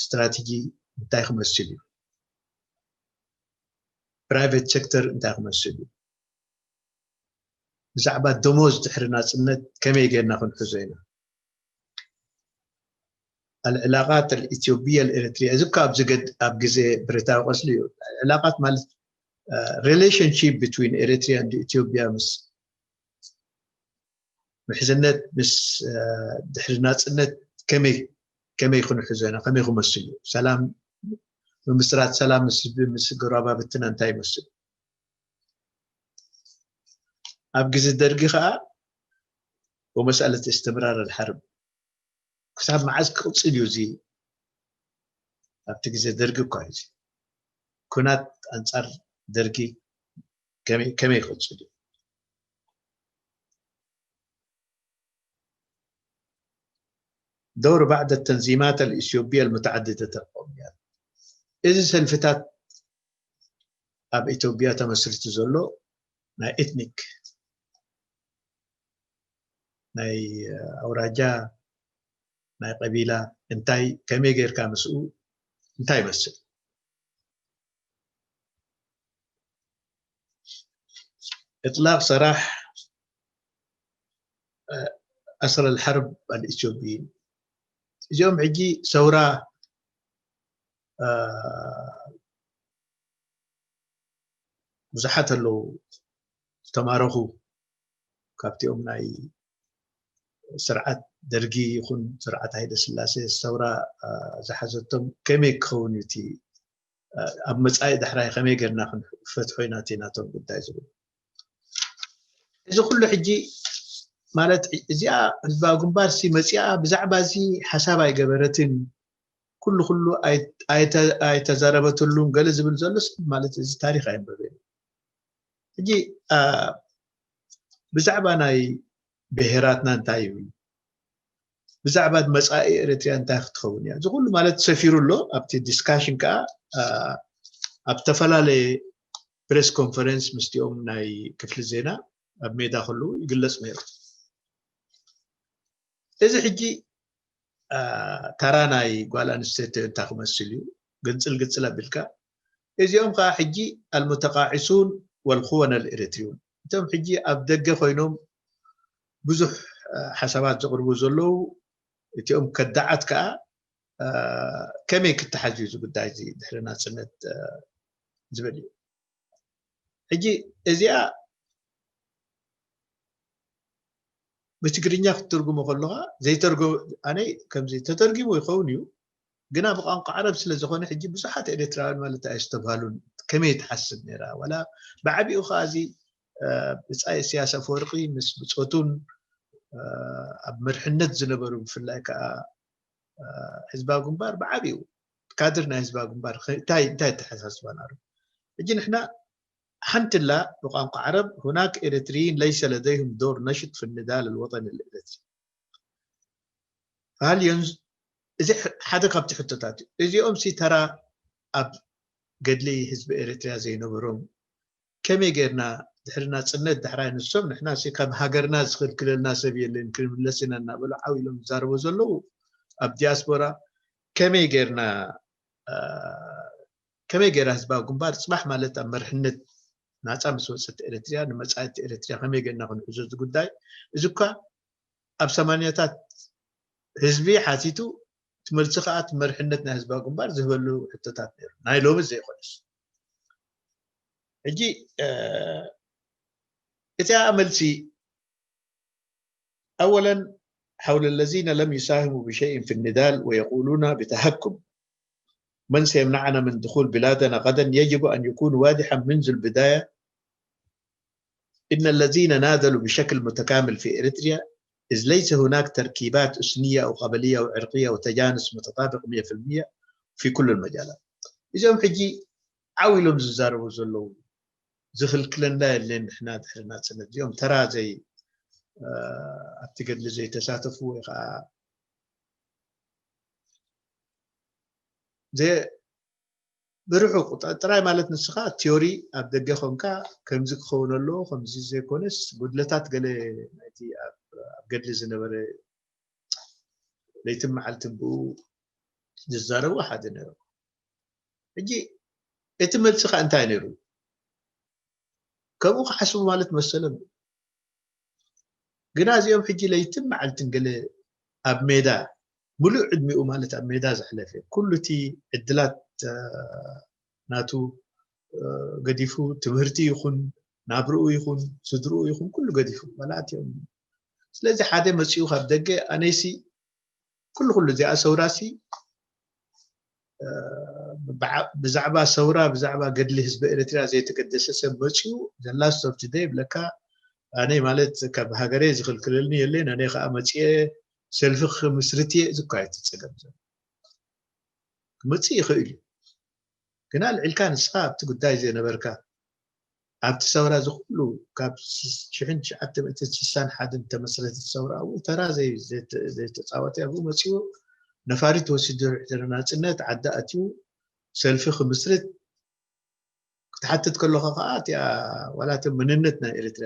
ስትራቴጂ እንታይ ክመስል እዩ? ፕራይቬት ሴክተር እንታይ ክመስል እዩ? ብዛዕባ ደሞዝ ድሕሪ ናፅነት ከመይ ጌርና ክንሕዞ ኢና? العلاقات الإثيوبية الإريترية እዚ እኮ ኣብዚ ገድ ኣብ ግዜ ብረታዊ ቃልሲ እዩ። ዕላቃት ማለት relationship between Eritrea and ኢትዮጵያ ምስ ምሕዝነት ምስ ድሕሪ ናፅነት ከመይ ከመይ ክንሕዞ ኢና? ከመይ ክመስል እዩ? ሰላም ምምስራት ሰላም ምስ ህዝቢ ምስ ጎረባብትና እንታይ ይመስል? ኣብ ግዜ ደርጊ ከዓ ومسألة استمرار الحرب ክሳብ መዓዝ ክቕፅል እዩ? እዚ ኣብቲ ግዜ ደርጊ እኳ እዩ ኩናት ኣንፃር ደርጊ ከመይ ክቕፅል እዩ? دور بعض التنظيمات الإثيوبية المتعددة القوميات እዚ ሰልፍታት ኣብ ኢትዮጵያ ተመስሪቱ ዘሎ ናይ ኤትኒክ ናይ ኣውራጃ ናይ ቀቢላ እንታይ ከመይ ጌርካ ምስኡ እንታይ ይመስል? إطلاق سراح أسرى الحرب الإثيوبيين እዚኦም ሕጂ ሰውራ ብዙሓት ኣለዉ ዝተማረኹ ካብቲኦም ናይ ስርዓት ደርጊ ይኹን ስርዓት ሃይለ ስላሴ ሰውራ ዝሓዘቶም ከመይ ክኸውን እዩ እቲ ኣብ መፃኢ ዳሕራይ ከመይ ጌርና ክንፈትሖ ኢና እቲ ናቶም ጉዳይ ዝብል እዚ ኩሉ ሕጂ ማለት እዚኣ ህዝባዊ ግንባር ሲ መፂኣ ብዛዕባ እዚ ሓሳብ ኣይገበረትን ኩሉ ኩሉ ኣይተዛረበትሉን ገለ ዝብል ዘሎ ሰብ ማለት እዚ ታሪክ ኣየንበበ ሕጂ ብዛዕባ ናይ ብሄራትና እንታይ ይብል ብዛዕባ መፃኢ ኤርትርያ እንታይ ክትኸውን እያ እዚ ኩሉ ማለት ሰፊሩ ኣሎ ኣብቲ ዲስካሽን ከዓ ኣብ ዝተፈላለየ ፕሬስ ኮንፈረንስ ምስቲኦም ናይ ክፍሊ ዜና ኣብ ሜዳ ከለዉ ይግለፅ ነይሩ እዚ ሕጂ ተራ ናይ ጓል ኣንስተይቲ እንታይ ክመስል እዩ ግንፅል ግንፅል ኣቢልካ እዚኦም ከዓ ሕጂ المتقاعسون والخونة الإريتريون እቶም ሕጂ ኣብ ደገ ኮይኖም ብዙሕ ሓሳባት ዘቕርቡ ዘለዉ እቲኦም ከዳዓት ከዓ ከመይ ክተሓዝ እዩ እዚ ጉዳይ እዚ ድሕሪ ናፅነት ዝብል እዩ ሕጂ እዚኣ ብትግርኛ ክትትርጉሞ ከለኻ ዘይተርጎ ኣነ ከምዚ ተተርጊሙ ይኸውን እዩ ግና ብቋንቋ ዓረብ ስለ ዝኾነ ሕጂ ብዙሓት ኤርትራውያን ማለት ኣይስተብሃሉን ከመይ ትሓስብ ነይራ ዋላ ብዓቢኡ ከዓ እዚ ብፃይ እስያስ ኣፈወርቂ ምስ ብፆቱን ኣብ መርሕነት ዝነበሩ ብፍላይ ከዓ ህዝባዊ ግንባር ብዓብኡ ካድር ናይ ህዝባዊ ግንባር እንታይ እንታይ ተሓሳስባና ኣሎ? ሕጂ ንሕና ሓንትላ ብቋንቋ ዓረብ هناك إريتريين ليس لديهم دور نشط في النضال الوطني الإريتري. فهل ينز- እዚ ሓደ ካብቲ ሕቶታት እዩ። እዚኦም ሲ ተራ ኣብ ገድሊ ህዝቢ ኤርትራ ዘይነበሮም ከመይ ጌርና ድሕሪ ናጽነት ዳሕራይ ንሶም ንሕና ሲ ካብ ሃገርና ዝኽልክለልና ሰብ የለን ክንምለስ ኢና እናበሉ ዓው ኢሎም ዝዛረቡ ዘለዉ ኣብ ዲያስፖራ ከመይ ጌርና ከመይ ጌራ ህዝባዊ ግንባር ጽባሕ ማለት ኣብ መርሕነት ናጻ ምስ ወጸት ኤርትርያ ንመጻኢት ኤርትርያ ከመይ ጌርና ክንሕዞ እዚ ጉዳይ እዚ እኳ ኣብ ሰማንያታት ህዝቢ ሓቲቱ ትመልሲ ከዓ እቲ መርሕነት ናይ ህዝባዊ ግንባር ዝህበሉ ሕቶታት ነይሩ ናይ ሎሚ ዘይኮነስ ሕጂ እቲኣ መልሲ أولا حول الذين لم يساهموا بشيء في النضال ويقولون بتهكم من سيمنعنا من دخول بلادنا غدا يجب أن يكون واضحا منذ البداية إن الذين ناذلوا بشكل متكامل في إريتريا إذ ليس هناك تركيبات إثنية أو قبلية أو عرقية وتجانس متطابق مية في المية في كل المجالات. إذا هم حجي عاولهم ززاروا زلوا ዝኽልክለና የለን ንሕና ድሕሪ ናጽነት እዚኦም ተራ ዘይ ኣብቲ ገድሊ ዘይተሳተፉ ወይ ከዓ ብርሑቕ ጥራይ ማለት ንስኻ ቲዮሪ ኣብ ደገ ኮንካ ከምዚ ክኸውን ኣለዎ ከምዚ ዘይኮነስ ጉድለታት ገለ ናይቲ ኣብ ገድሊ ዝነበረ ለይትን መዓልትን ብኡ ዝዛረቡ ሓደ ነይሮም ሕጂ እቲ መልሲ ከዓ እንታይ ነይሩ ከምኡ ክሓስቡ ማለት መሰሎም ግና እዚኦም ሕጂ ለይትን መዓልትን ገለ ኣብ ሜዳ ሙሉእ ዕድሚኡ ማለት ኣብ ሜዳ ዘሕለፈ ኩሉ እቲ ዕድላት ናቱ ገዲፉ ትምህርቲ ይኹን ናብርኡ ይኹን ስድርኡ ይኹን ኩሉ ገዲፉ መላእት እዮም ስለዚ ሓደ መፂኡ ካብ ደገ ኣነይሲ ኩሉ ኩሉ እዚኣ ሰውራሲ ብዛዕባ ሰውራ ብዛዕባ ገድሊ ህዝቢ ኤርትራ ዘይተገደሰ ሰብ መፅኡ ዘላስቶፍትደ ይብለካ ኣነ ማለት ካብ ሃገረ ዝኽልክለልኒ የለን ኣነ ከዓ መፅኤ ሰልፊ ክምስርት እየ እዚ እኳ እቲ ፀገም ዘሎ ክመፅእ ይኽእል እዩ ግና ልዕልካ ንስኻ ኣብቲ ጉዳይ ዘይነበርካ ኣብቲ ሰውራ እዚ ኩሉ ካብ ሽሕን ትሽዓተ ሚእትን ስሳን ሓደን ተመስረተ ሰውራ ኣብኡ ተራ ዘይተፃወተ ኣብኡ መፂኡ ነፋሪት ወሲዱ ድሕሪ ናፅነት ዓዲ ኣትዩ ሰልፊ ክምስርት ክትሓትት ከለኻ ከዓ እቲኣ ዋላ እቲ መንነት ናይ ኤርትራ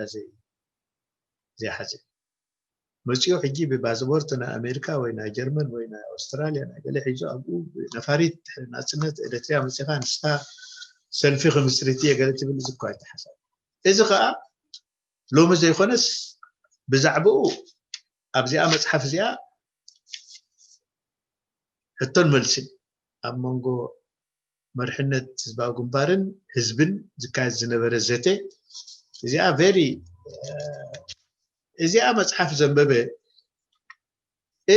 ዘይሓዘ መፂኡ ሕጂ ብፓስፖርት ናይ ኣሜሪካ ወይ ናይ ጀርመን ወይ ናይ ኣውስትራልያ ናይ ገለ ሒዙ ኣብኡ ነፋሪት ናፅነት ኤርትርያ መፂኻ ንስኻ ሰልፊ ክምስርት እየ ገለ ትብል እዚ እኳ ኣይተሓሳብ እዚ ከዓ ሎሚ ዘይኮነስ ብዛዕባኡ ኣብዚኣ መፅሓፍ እዚኣ ሕቶን መልስን ኣብ መንጎ መርሕነት ህዝባዊ ግንባርን ህዝብን ዝካየድ ዝነበረ ዘተ እዚኣ very እዚኣ መፅሓፍ ዘንበበ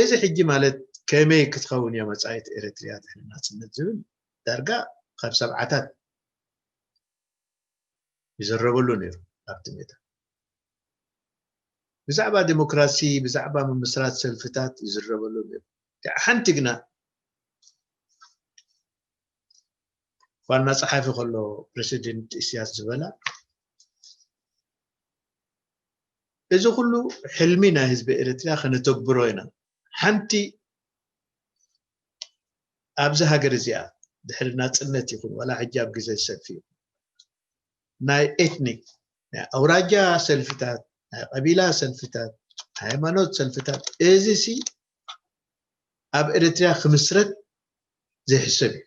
እዚ ሕጂ ማለት ከመይ ክትኸውን እያ መፃኢት ኤርትርያ ድሕሪ ናፅነት ዝብል ዳርጋ ካብ ሰብዓታት ይዝረበሉ ነይሩ ኣብቲ ሜዳ ብዛዕባ ዲሞክራሲ ብዛዕባ ምምስራት ሰልፍታት ይዝረበሉ ነይሩ ሓንቲ ግና ዋና ፀሓፊ ከሎ ፕረሲደንት ኢስያስ ዝበላ እዚ ኩሉ ሕልሚ ናይ ህዝቢ ኤርትራ ከነተግብሮ ኢና ሓንቲ ኣብዚ ሃገር እዚኣ ድሕሪ ናፅነት ይኹን ዋላ ሕጂ ኣብ ግዜ ዝሰልፊ ናይ ኤትኒክ ናይ ኣውራጃ ሰልፍታት ናይ ቀቢላ ሰልፍታት ሃይማኖት ሰልፍታት እዚ ሲ ኣብ ኤርትራ ክምስረት ዘይሕሰብ እዩ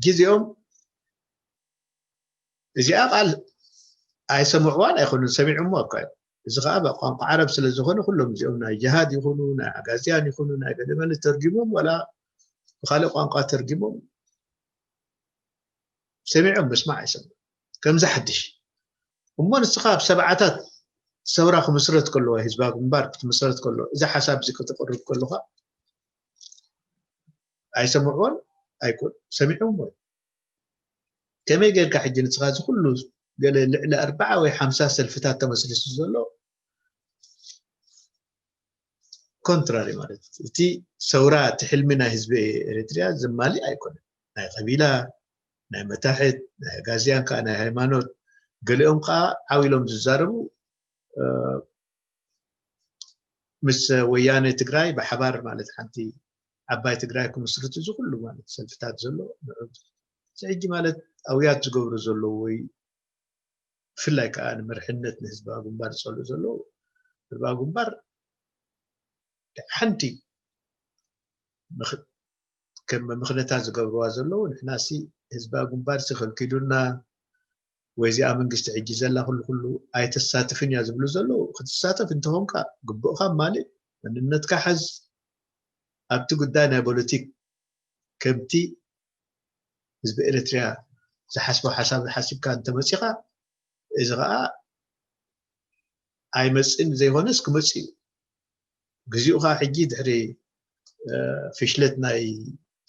ግዜኦም እዚኣ ቃል ኣይሰምዕዋን ኣይኮኑን ሰሚዖሞ እኳ እዩ እዚ ከዓ ቋንቋ ዓረብ ስለ ዝኾነ ኩሎም እዚኦም ናይ ጅሃድ ይኹኑ ናይ ኣጋዝያን ይኹኑ ናይ ገለመለ ተርጊሞም ወላ ብካልእ ቋንቋ ተርጊሞም ሰሚዖም ምስማዕ ኣይሰምዑ ከምዚ ሓድሽ እሞ ንስኻ ኣብ ሰብዓታት ሰውራ ክምስረት ከለዋ ህዝባዊ ግንባር ክትምስረት ከሎ እዚ ሓሳብ እዚ ከተቅርብ ከለኻ ኣይሰምዕዎን ኣይኮን ሰሚዖም ወይ ከመይ ጌርካ ሕጂ ንስኻ እዚ ኩሉ ገለ ልዕሊ ኣርባዓ ወይ ሓምሳ ሰልፍታት ተመስሪቱ ዘሎ contrary ማለት እቲ ሰውራ እቲ ሕልሚ ናይ ህዝቢ ኤርትርያ ዘማሊ ኣይኮነን። ናይ ቀቢላ፣ ናይ መታሕት፣ ናይ ኣጋዝያን ከዓ ናይ ሃይማኖት፣ ገሊኦም ከዓ ዓው ኢሎም ዝዛረቡ ምስ ወያነ ትግራይ ብሓባር ማለት ሓንቲ ዓባይ ትግራይ ክምስርቱ እዚ ኩሉ ማለት ሰልፍታት ዘሎ ንዑ ሕጂ ማለት ኣውያት ዝገብሩ ዘለዉ ወይ ብፍላይ ከዓ ንምርሕነት ንህዝባዊ ግንባር ዝፀልኡ ዘለዉ ህዝባዊ ግንባር ሓንቲ ከም መምኽነታ ዝገብርዋ ዘለዉ ንሕና ሲ ህዝባዊ ግንባር ሲ ከልኪዱና ወይ እዚኣ መንግስቲ ሕጂ ዘላ ኩሉ ኩሉ ኣይተሳትፍን እያ ዝብሉ ዘለዉ ክትሳተፍ እንተኾንካ ግቡእካ ማልእ መንነትካ ሓዝ ኣብቲ ጉዳይ ናይ ፖለቲክ ከምቲ ህዝቢ ኤርትርያ ዝሓስቦ ሓሳብ ዝሓሲብካ እንተመፂኻ እዚ ከዓ ኣይመፅእን ዘይኮነስ ክመፅእ እዩ ግዜኡ ከዓ ሕጂ ድሕሪ ፍሽለት ናይ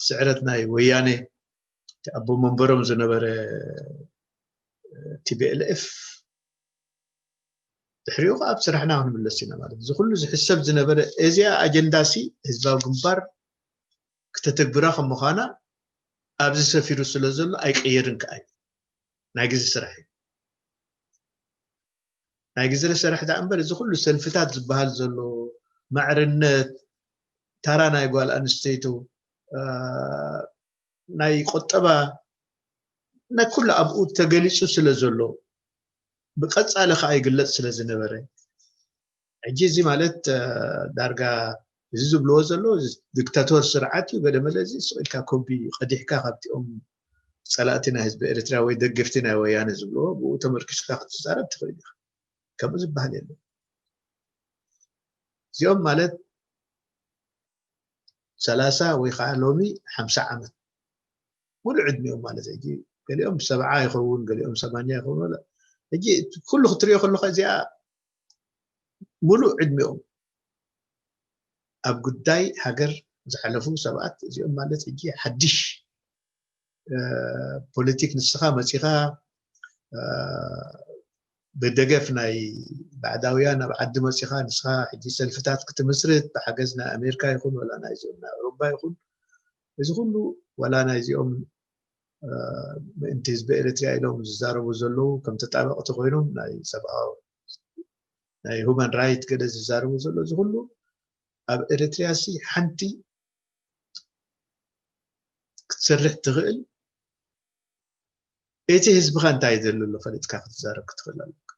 ስዕረት ናይ ወያነ ኣቦ መንበሮም ዝነበረ ቲቢኤልኤፍ ድሕሪኡ ከዓ ኣብ ስራሕና ክንምለስ ኢና ማለት እዚ ኩሉ ዝሕሰብ ዝነበረ እዚኣ ኣጀንዳ ሲ ህዝባዊ ግንባር ክተተግብራ ከም ምዃና ኣብዚ ሰፊሩ ስለ ዘሎ ኣይቀየርን ከዓ እዩ ናይ ግዜ ስራሕ እዩ ናይ ግዜ ስራሕ ዳ እምበር እዚ ኩሉ ሰልፍታት ዝበሃል ዘሎ ማዕርነት ታራ ናይ ጓል ኣንስተይቱ ናይ ቆጠባ ናይ ኩሉ ኣብኡ ተገሊፁ ስለ ዘሎ ብቀፃሊ ከዓ ይግለፅ ስለ ዝነበረ ሕጂ እዚ ማለት ዳርጋ እዚ ዝብልዎ ዘሎ ዲክታቶር ስርዓት እዩ ገደመለ እዚ ስቕ ኢልካ ኮቢ ቀዲሕካ ካብቲኦም ፀላእቲ ናይ ህዝቢ ኤርትራ ወይ ደገፍቲ ናይ ወያነ ዝብልዎ ብኡ ተመርኪስካ ክትዛረብ ትኽእል ኢኻ ከምኡ ዝበሃል የለን እዚኦም ማለት ሰላሳ ወይ ከዓ ሎሚ ሓምሳ ዓመት ሙሉ ዕድሚኦም ማለት ሕጂ ገሊኦም ሰብዓ ይኸውን ገሊኦም ሰማንያ ይኸውን ወላ ሕጂ ኩሉ ክትሪኦ ከለካ እዚኣ ሙሉ ዕድሚኦም ኣብ ጉዳይ ሃገር ዝሓለፉ ሰባት እዚኦም ማለት ሕጂ ሓድሽ ፖለቲክ ንስኻ መፂኻ ብደገፍ ናይ ባዕዳውያን ኣብ ዓዲ መፂኻ ንስኻ ሕጂ ሰልፍታት ክትምስርት ብሓገዝ ናይ ኣሜሪካ ይኹን ወላ ናይዚኦም ናይ ኣውሮፓ ይኹን እዚ ኩሉ ወላ ናይዚኦም ምእንቲ ህዝቢ ኤርትርያ ኢሎም ዝዛረቡ ዘለዉ ከም ተጣበቕቲ ኮይኖም ናይ ሰብኣዊ ናይ ሁማን ራይት ገለ ዝዛረቡ ዘሎ እዚ ኩሉ ኣብ ኤርትርያ ሲ ሓንቲ ክትሰርሕ ትኽእል እቲ ህዝብኻ እንታይ ዘሎ ኣሎ ፈሊጥካ ክትዛረብ ክትኽእል ኣለካ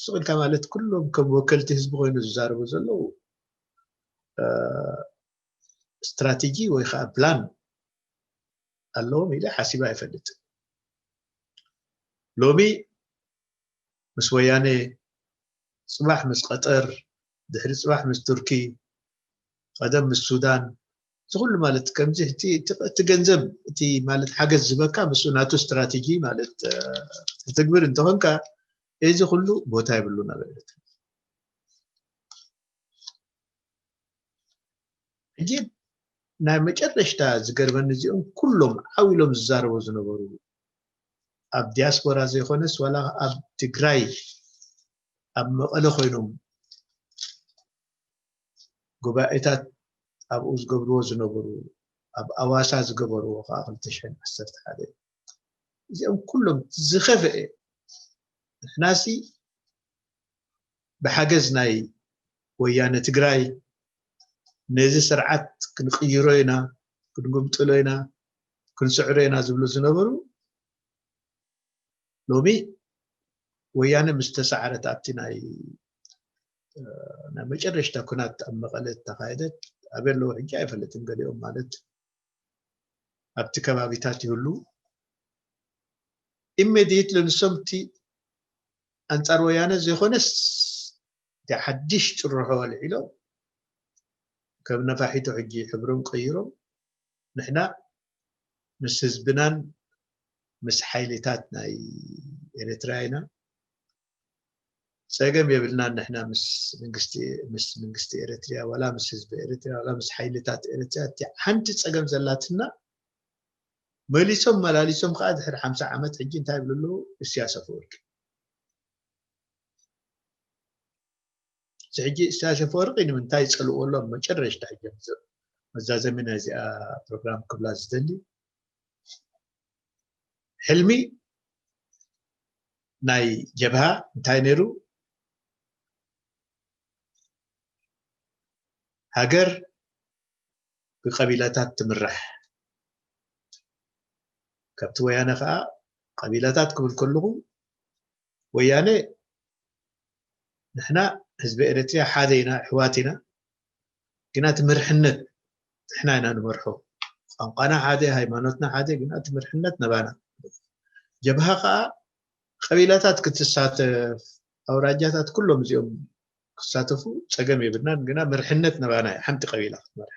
ስቕ ኢልካ ማለት ኩሎም ከም ወከልቲ ህዝቢ ኮይኑ ዝዛረቡ ዘለዉ ስትራቴጂ ወይ ከዓ ፕላን ኣለዎም ኢለ ሓሲበ ኣይፈልጥን ሎሚ ምስ ወያነ ፅባሕ ምስ ቀጠር ድሕሪ ፅባሕ ምስ ቱርኪ ቀደም ምስ ሱዳን እዚ ኩሉ ማለት ከምዚ እቲ ገንዘብ እቲ ማለት ሓገዝ ዝበካ ምስ ናቱ ስትራቴጂ ማለት ክትግብር እንተኾንካ እዚ ኩሉ ቦታ ይብሉን ኣብ ኤርትራ ሕጂ ናይ መጨረሽታ ዝገርመኒ እዚኦም ኩሎም ዓው ኢሎም ዝዛረቡ ዝነበሩ ኣብ ዲያስፖራ ዘይኮነስ ዋላ ኣብ ትግራይ ኣብ መቐለ ኮይኖም ጉባኤታት ኣብኡ ዝገብርዎ ዝነበሩ ኣብ ኣዋሳ ዝገበርዎ ከዓ ክልተ ሽሕን ዓሰርተ ሓደ እዚኦም ኩሎም ዝኸፍአ ንሕናሲ ብሓገዝ ናይ ወያነ ትግራይ ነዚ ስርዓት ክንቅይሮ ኢና ክንጉምጥሎ ኢና ክንስዕሮ ኢና ዝብሉ ዝነበሩ ሎሚ ወያነ ምስ ተሰዓረት ኣብቲ ናይ ናይ መጨረሽታ ኩናት ኣብ መቐለ ተኻየደት ኣበይ ኣለዉ ሕጂ ኣይፈልጥን ገሊኦም ማለት ኣብቲ ከባቢታት ይህሉ ኢሜድየትሊ ንሶም እቲ ኣንፃር ወያነ ዘይኮነስ እቲ ሓድሽ ጭርሖ ኣልዒሎም ከም ነፋሒቶ ሕጂ ሕብሮም ቀይሮም ንሕና ምስ ህዝብናን ምስ ሓይልታት ናይ ኤርትራ ኢና ፀገም የብልናን ንሕና ምስ መንግስቲ ምስ መንግስቲ ኤርትርያ ዋላ ምስ ህዝቢ ኤርትርያ ዋላ ምስ ሓይልታት ኤርትርያ እቲ ሓንቲ ፀገም ዘላትና መሊሶም መላሊሶም ከዓ ድሕሪ ሓምሳ ዓመት ሕጂ እንታይ ይብሉ ኣለዉ እስያስ ኣፈወርቂ ሕጂ ኢሳያስ ኣፈወርቂ ንምንታይ ይጸልእዎ ኣሎ? መጨረሽታ ሕጂ መዛዘሚ ናይዚኣ ፕሮግራም ክብላ ዝደሊ፣ ሕልሚ ናይ ጀብሃ እንታይ ነይሩ? ሃገር ብቀቢላታት ትምራሕ። ካብቲ ወያነ ከዓ ቀቢላታት ክብል ከለኹ፣ ወያነ ንሕና ህዝቢ ኤርትራ ሓደ ኢና፣ ኣሕዋት ኢና፣ ግና እቲ መርሕነት ንሕና ኢና ንመርሖ። ቋንቋና ሓደ፣ ሃይማኖትና ሓደ፣ ግና እቲ መርሕነት ነባና። ጀብሃ ከዓ ቀቢላታት ክትሳተፍ፣ ኣውራጃታት ኩሎም እዚኦም ክሳተፉ ጸገም የብልናን፣ ግና መርሕነት ነባና እዩ፣ ሓንቲ ቀቢላ ክትመርሕ።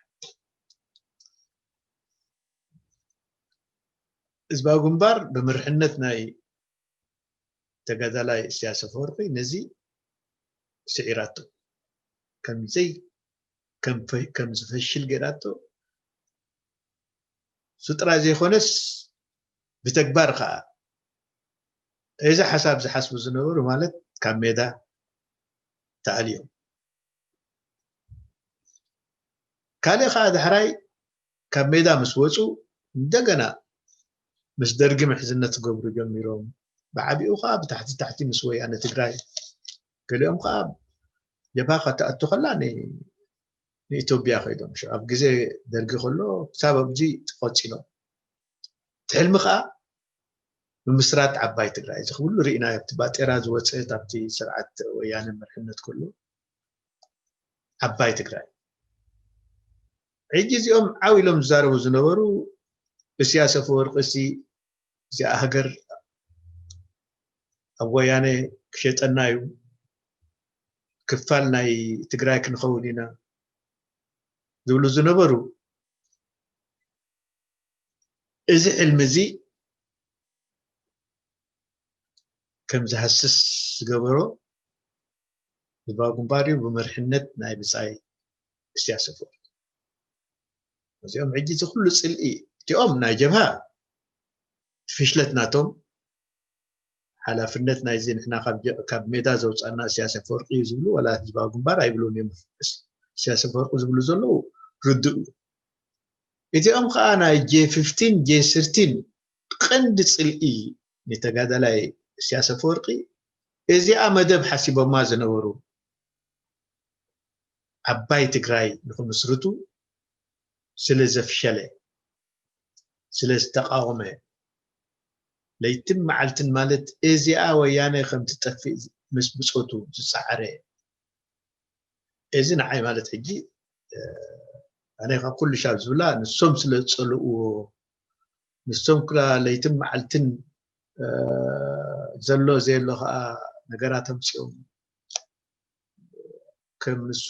ህዝባዊ ግንባር ብምርሕነት ናይ ተጋዳላይ ኢሳያስ ኣፈወርቂ ነዚ ስዒራቶ፣ ከም ዘይ-፣ ከም ፈ-፣ ከም ዝፈሽል ገይራቶ። እሱ ጥራይ ዘይኮነስ ብተግባር ከዓ እዚ ሓሳብ ዝሓስቡ ዝነበሩ ማለት ካብ ሜዳ ተኣልዮም። ካልእ ከዓ ዳሕራይ ካብ ሜዳ ምስ ወፁ እንደገና ምስ ደርጊ ምሕዝነት ክገብሩ ጀሚሮም። ብዓቢኡ ከዓ ብታሕቲ ታሕቲ ምስ ወያነ ትግራይ፣ ገሊኦም ከዓ ጀብሃ ከተኣቱ ከላ ን-፣ ንኢትዮጵያ ከይዶም። ኣብ ግዜ ደርጊ ከሎ ክሳብ ኣብዚ ተቆፂሎም። እቲ ሕልሚ ከዓ ምምስራት ዓባይ ትግራይ፣ እዚ ኩሉ ርኢናዮ፣ ኣብቲ ባጤራ ዝወፀት፣ ኣብቲ ስርዓት ወያነ መርሕነት ከሎ ዓባይ ትግራይ። ሕጂ እዚኦም ዓው ኢሎም ዝዛረቡ ዝነበሩ፣ ኢሳያስ ኣፈወርቂ ሲ እዚኣ ሃገር ኣብ ወያነ ክሸጠና እዩ፣ ክፋል ናይ ትግራይ ክንኸውን ኢና ዝብሉ ዝነበሩ፣ እዚ ሕልሚ እዚ ከም ዝሃስስ ዝገበሮ ህዝባዊ ግንባር እዩ፣ ብመርሕነት ናይ ብጻይ ኢሳያስ ኣፈወርቂ። እዚኦም ሕጂ እዚ ኩሉ ጽልኢ፣ እቲኦም ናይ ጀብሃ ፍሽለት ናቶም፣ ሓላፍነት ናይዚ ንሕና ካብ ጀ-፣ ካብ ሜዳ ዘውጻና ኢሳያስ ኣፈወርቂ እዩ ዝብሉ፣ ዋላ ህዝባዊ ግንባር ኣይብሉን እዮም። ኢሳያስ ኣፈወርቂ ዝብሉ ዘለዉ ርዱእ እዩ። እቲኦም ከዓ ናይ ጄ ፊፍቲን፣ ጄ ሰርቲን ቀንዲ ጽልኢ ንተጋዳላይ ኢሳያስ ኣፈወርቂ እዚኣ መደብ ሓሲቦማ ዝነበሩ፣ ዓባይ ትግራይ ንኽምስርቱ ስለ ዘፍሸለ፣ ስለ ዝተቃወመ፣ ለይትን መዓልትን ማለት እዚኣ ወያነ ከም ትጠፍእ ምስ ብጾቱ ዝጸዓረ፣ እዚ ንዓይ ማለት ሕጂ፣ እ፣ ኣነ ካብ ኩሉ ሻብ ዝብላ ንሶም ስለ ዝጸልእዎ፣ ንሶም ክላ ለይትን መዓልትን፣ እ፣ ዘሎ ዘየሎ ከዓ ነገራት ኣምጺኦም ከም ንሱ፣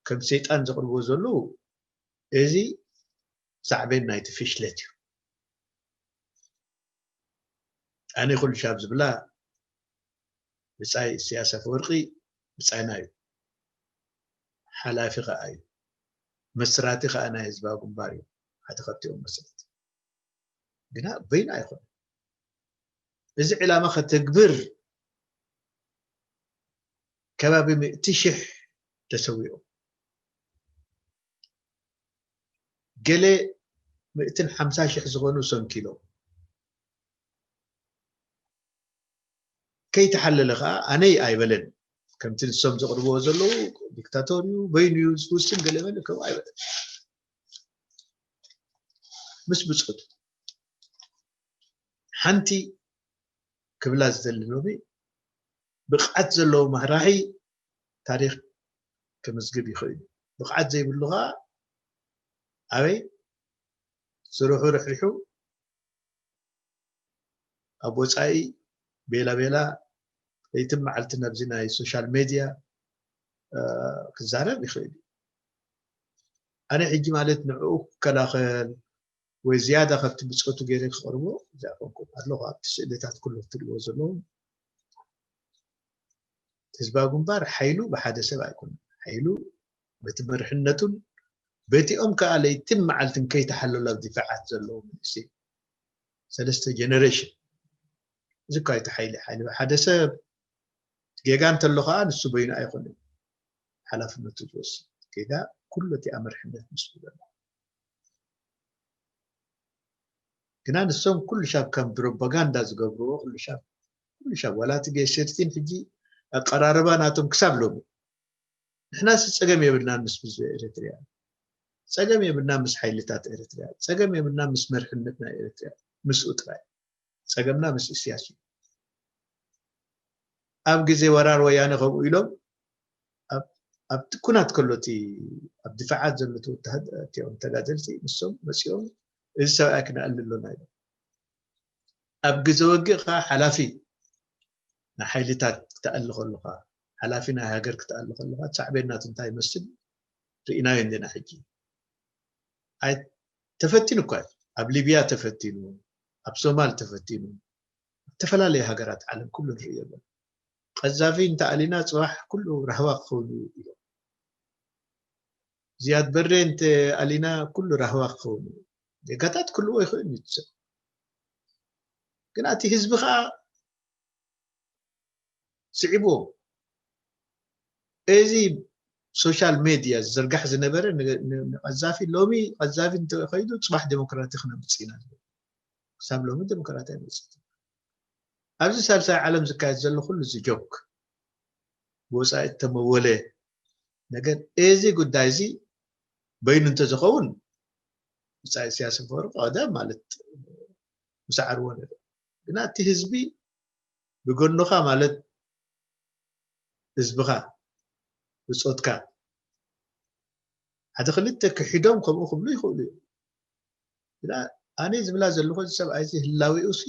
ከም ሰይጣን ዘቕርብዎ ዘለዉ፣ እዚ ሳዕቤን ናይቲ ፍሽለት እዩ። ኣነ ኩሉ ሻብ ዝብላ ብጻይ ኢሳያስ ኣፈወርቂ ብጻይና እዩ። ሓላፊ ከኣ እዩ። መስራቲ ከኣ ናይ ህዝባዊ ግንባር እዩ። ሓደ ካብቲኦም መስራቲ። ግና በይኑ ኣይኮነን። እዚ ዕላማ ከተግብር ከባቢ ሚእቲ ሽሕ ተሰዊኦም። ገለ ሚእትን ሓምሳ ሽሕ ዝኾኑ ሰንኪሎም። ከይተሓለለ ከኣ ኣነይ ኣይበለን። ከምቲ ንሶም ዘቕርብዎ ዘለዉ ዲክታቶር እዩ፣ በይኑ እዩ ዝውስን ገለ በለ ከምኡ ኣይበለን። ምስ ብጾቱ ሓንቲ ክብላ ዝደሊ ሎሚ፣ ብቕዓት ዘለዎ መራሒ ታሪኽ ክምዝግብ ይኽእል እዩ። ብቕዓት ዘይብሉ ኸዓ ኣበይ ስርሑ ርሕሪሑ ኣብ ወጻኢ ቤላ ቤላ ለይትን መዓልትን ኣብዚ ናይ ሶሻል ሜድያ፣ እ፣ ክዛረብ ይኽእል እዩ። ኣነ ሕጂ ማለት ንዕኡ ክከላኸል ወይ ዝያዳ ካብቲ ብጾቱ ገይረ ክቐርቦ ዝኣፈንኩ ኣለኹ። ኣብቲ ስእልታት ኩሉ ክትሪእዎ ዘለኹም፣ ህዝባዊ ግንባር ሓይሉ ብሓደ ሰብ ኣይኮነን። ሓይሉ በቲ መርሕነቱን በቲኦም ከኣ ለይትን መዓልትን ከይተሓለሉ ኣብ ዲፋዓት ዘለዉ መንእሰይ፣ ሰለስተ ጀነሬሽን። እዚ እኳ እቲ ሓይሊ፣ ሓይሊ ብሓደ ሰብ፣ ጌጋ እንተሎ ከኣ ንሱ በይኑ ኣይኮነን። ሓላፍነቱ ዝወስድ ጌጋ ኩሉ እቲ ኣመርሕነት ምስሉ ዘሎ። ግና ንሶም ኩሉ ሻብ ከም ፕሮፓጋንዳ ዝገብርዎ ኩሉ ሻብ ኩሉ ሻብ ዋላ እቲ ጌሽርቲን ሕጂ ኣቀራርባ ናቶም ክሳብ ሎሚ ንሕናስ ጸገም የብልናን ምስ ህዝቢ ኤርትርያ፣ ጸገም የብልናን ምስ ሓይልታት ኤርትርያ፣ ጸገም የብልናን ምስ መርሕነት ናይ ኤርትርያ፣ ምስኡ ጥራይ። ጸገምና ምስ ኢሳያስ እዩ። ኣብ ግዜ ወራር ወያነ ከምኡ ኢሎም ኣብቲ ኩናት ከሎ እቲ ኣብ ድፋዓት ዘሎ እቲኦም ተጋደልቲ ንሶም መጺኦም እዚ ሰብኣይ ክነኣሊ ኣሎና ኢሎም። ኣብ ግዜ ወግእ ከዓ ሓላፊ ናይ ሓይልታት ክትኣሊ ከለኻ ሓላፊ ናይ ሃገር ክትኣሊ ከለኻ ሳዕቤናት እንታይ ይመስል ርኢናዮ እንዲና። ሕጂ ኣይ ተፈቲኑ እኳ እዩ። ኣብ ሊብያ ተፈቲኑ፣ ኣብ ሶማል ተፈቲኑ፣ ኣብ ዝተፈላለዩ ሃገራት ዓለም ኩሉ ንርእዮ ኣለና። ቀዛፊ እንተኣሊና ጽባሕ ኩሉ ራህዋ ክኸውን እዩ ኢሎም። ዝያድ በሬ እንተ ኣሊና ኩሉ ራህዋ ክኸውን እዩ። ጌጋታት ክህልዎ ይኽእል እዩ ሰብ። ግን እቲ ህዝቢ ከዓ ስዒብዎ። እዚ ሶሻል ሜድያ ዝዝርጋሕ ዝነበረ ንቀዛፊ ሎሚ ቀዛፊ እንተኸይዱ ፅባሕ ዴሞክራቲ ክነምፅእ ኢና ዝብል ክሳብ ሎሚ ዴሞክራቲ ኣይመፅእ። ኣብዚ ሳልሳይ ዓለም ዝካየድ ዘሎ ኩሉ እዚ ጆክ ብወፃኢ እተመወለ ነገር እዚ ጉዳይ እዚ በይኑ እንተዝኸውን ብፃ ኢሳያስ ፈወርቂ ቀደም ማለት ምሳዕርዎ ነይሩ። ግና እቲ ህዝቢ ብጎንኻ ማለት ህዝብኻ ብፆትካ ሓደ ክልተ ክሒዶም ከምኡ ክብሉ ይኽእሉ እዮም። ግና ኣነ ዝብላ ዘለኹ እዚ ሰብኣይ እዚ ህላዊኡ ሲ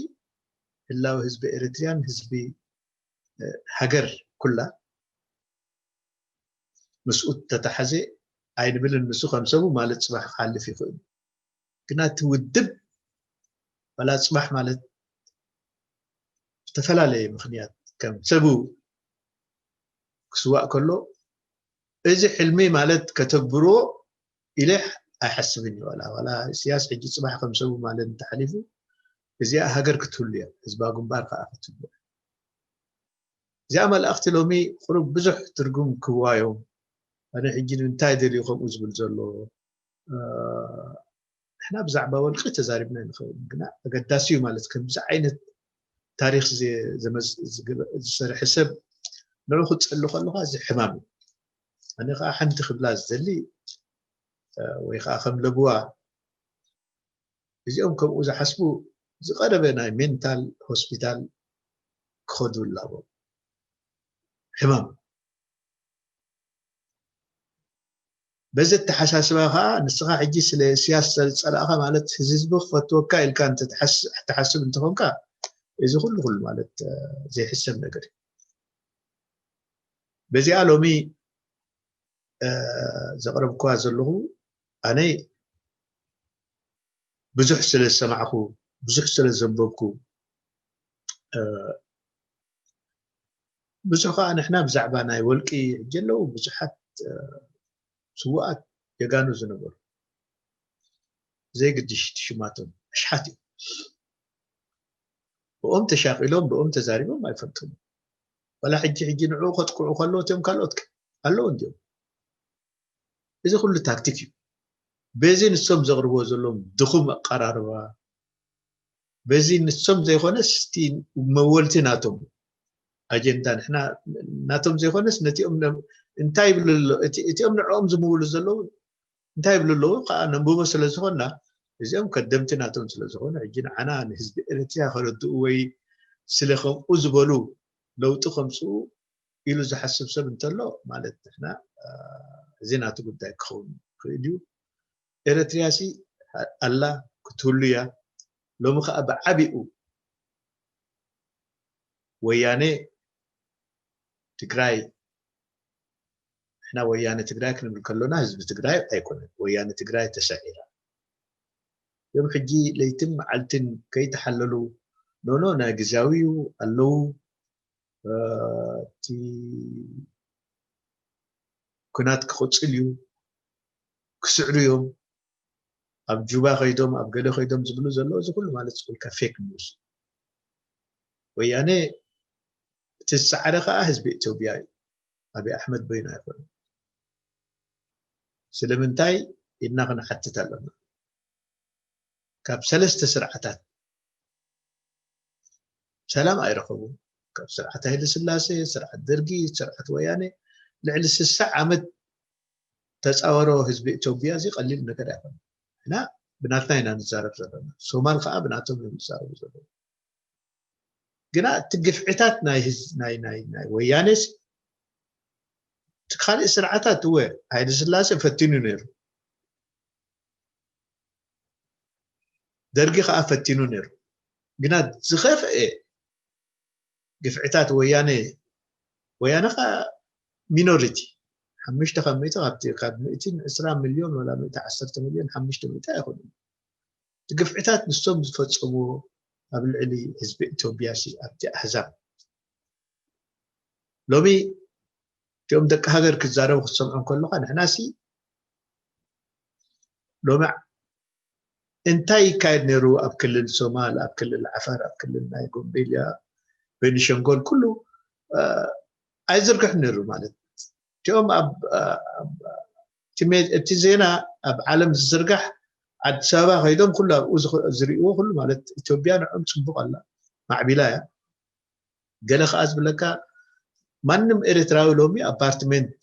ህላዊ ህዝቢ ኤርትርያን ህዝቢ ሃገር ኩላ ምስኡ ተተሓዘ ኣይንብልን። ንሱ ከም ሰቡ ማለት ፅባሕ ክሓልፍ ይኽእል ግና እቲ ውድብ ዋላ ፅባሕ ማለት ዝተፈላለየ ምክንያት ከም ሰቡ ክስዋእ ከሎ እዚ ሕልሚ ማለት ከተግብርዎ ኢለ ኣይሓስብን እዩ። ዋላ ዋላ ኢሳያስ ሕጂ ፅባሕ ከም ሰቡ ማለት እንተሓሊፉ እዚኣ ሃገር ክትህሉ እያ፣ ህዝባዊ ግንባር ከዓ ክትህሉ እያ። እዚኣ መልእኽቲ ሎሚ ቁሩብ ብዙሕ ትርጉም ክህዋ እዮም። ኣነ ሕጂ ንምንታይ ደልዩ ከምኡ ዝብል ዘሎ ንሕና ብዛዕባ ወልቂ ተዛሪብና ንኸውን ግና ኣገዳሲ እዩ ማለት ከምዚ ዓይነት ታሪክ ዝሰርሐ ሰብ ንዑ ክትፀሉ ከለካ እዚ ሕማም እዩ። ኣነ ከዓ ሓንቲ ክብላ ዝደሊ ወይ ከዓ ከም ለብዋ እዚኦም ከምኡ ዝሓስቡ ዝቀረበ ናይ ሜንታል ሆስፒታል ክኸዱ ኣለዎም። ሕማም በዚ ኣተሓሳስባ ከዓ ንስኻ ሕጂ ስለ እስያስ ዝፀላእኻ ማለት ህዝቢ ክፈትወካ ኢልካ እንተትሓስብ እንተኾንካ እዚ ኩሉ ኩሉ ማለት ዘይሕሰብ ነገር እዩ። በዚኣ ሎሚ ዘቕረብኩዋ ዘለኹ ኣነ ብዙሕ ስለ ዝሰማዕኩ ብዙሕ ስለ ዘንበብኩ ብዙሕ ከዓ ንሕና ብዛዕባ ናይ ወልቂ ሕጂ ኣለዉ ብዙሓት ስውኣት ጀጋኑ ዝነበሩ ዘይግድሽ ሽማቶም ኣሽሓት እዮም። ብኦም ተሻቂሎም ብኦም ተዛሪቦም ኣይፈልጡን። ዋላ ሕጂ ሕጂ ንዕኡ ከጥቅዑ ከለዉ እቲኦም ካልኦት ኣለዉ እንዲዮም። እዚ ኩሉ ታክቲክ እዩ። በዚ ንሶም ዘቕርብዎ ዘለዎም ድኹም ኣቀራርባ በዚ ንሶም ዘይኮነስ እቲ መወልቲ ናቶም ኣጀንዳ ንሕና ናቶም ዘይኮነስ ነቲኦም እንታይ ይብሉ እቲኦም ንዕኦም ዝምውሉ ዘለዉ እንታይ ይብሉ ኣለዉ ከዓ ነንብቦ ስለ ዝኾንና እዚኦም ከደምቲ ናቶም ስለ ዝኾኑ ሕጂ ንዓና ንህዝቢ ኤርትርያ ከረድኡ ወይ ስለ ከምኡ ዝበሉ ለውጢ ከምፅኡ ኢሉ ዝሓስብ ሰብ እንተሎ ማለት ንሕና እዚ ናቱ ጉዳይ ክኸውን ይኽእል እዩ። ኤረትርያ ሲ ኣላ ክትህሉ እያ። ሎሚ ከዓ ብዓቢኡ ወያነ ትግራይ ንሕና ወያነ ትግራይ ክንብል ከሎና ህዝቢ ትግራይ ኣይኮነን። ወያነ ትግራይ ተሰዒራ እዮም ሕጂ ለይትን መዓልትን ከይተሓለሉ ኖኖ ናይ ግዝያዊ እዩ ኣለዉ እቲ ኩናት ክቕፅል እዩ ክስዕሩ እዮም ኣብ ጁባ ከይዶም ኣብ ገለ ከይዶም ዝብሉ ዘለዉ እዚ ኩሉ ማለት ዝብልካ ፌክ ኒውስ ወያነ እቲ ዝሰዓረ ከዓ ህዝቢ ኢትዮጵያ እዩ ኣብይ ኣሕመድ በይኑ ኣይኮነ ስለምንታይ ኢልና ክንሓትት ኣለና። ካብ ሰለስተ ስርዓታት ሰላም ኣይረኸቡን። ካብ ስርዓት ሃይለ ስላሴ፣ ስርዓት ደርጊ፣ ስርዓት ወያነ ልዕሊ ስሳ ዓመት ተፃወሮ ህዝቢ ኢትዮጵያ እዚ ቀሊል ነገር ኣይኮነ። እና ብናትና ኢና ንዛረብ ዘለና። ሶማል ከዓ ብናቶም እዮም ዝዛረቡ ዘለዉ። ግና እቲ ግፍዕታት ናይ ህዝ ናይ ናይ ናይ ወያኔስ እቲ ካልእ ስርዓታት እወ ሃይለ ስላሴ ፈቲኑ ነይሩ። ደርጊ ከዓ ፈቲኑ ነይሩ። ግና ዝኸፍአ ግፍዕታት ወያነ ወያነ ከዓ ሚኖሪቲ ሓሙሽተ ካብ ሚእቲ ካብቲ ካብ ሚእቲ ዕስራ ሚልዮን ወላ ሚእቲ ዓሰርተ ሚልዮን ሓሙሽተ ሚእቲ ኣይኮኑን። እቲ ግፍዕታት ንሶም ዝፈፀምዎ ኣብ ልዕሊ ህዝቢ ኢትዮጵያ ሲ ኣብቲ ኣህዛብ ሎሚ እቲኦም ደቂ ሃገር ክዛረቡ ክትሰምዖም ከለካ ንሕና ሲ ሎሚ እንታይ ይካየድ ነይሩ ኣብ ክልል ሶማል ኣብ ክልል ዓፋር ኣብ ክልል ናይ ጎምቤልያ ቤኒሸንጎል ኩሉ ኣይዝርግሕ ነይሩ ማለት እቲኦም እቲ ዜና ኣብ ዓለም ዝዝርጋሕ ኣዲስ ኣበባ ከይዶም ኩሉ ኣብኡ ዝሪእዎ ኩሉ ማለት ኢትዮጵያ ንዕኦም ፅቡቅ ኣላ ማዕቢላ እያ ገለ ከዓ ዝብለካ ማንም ኤርትራዊ ሎሚ ኣፓርትመንት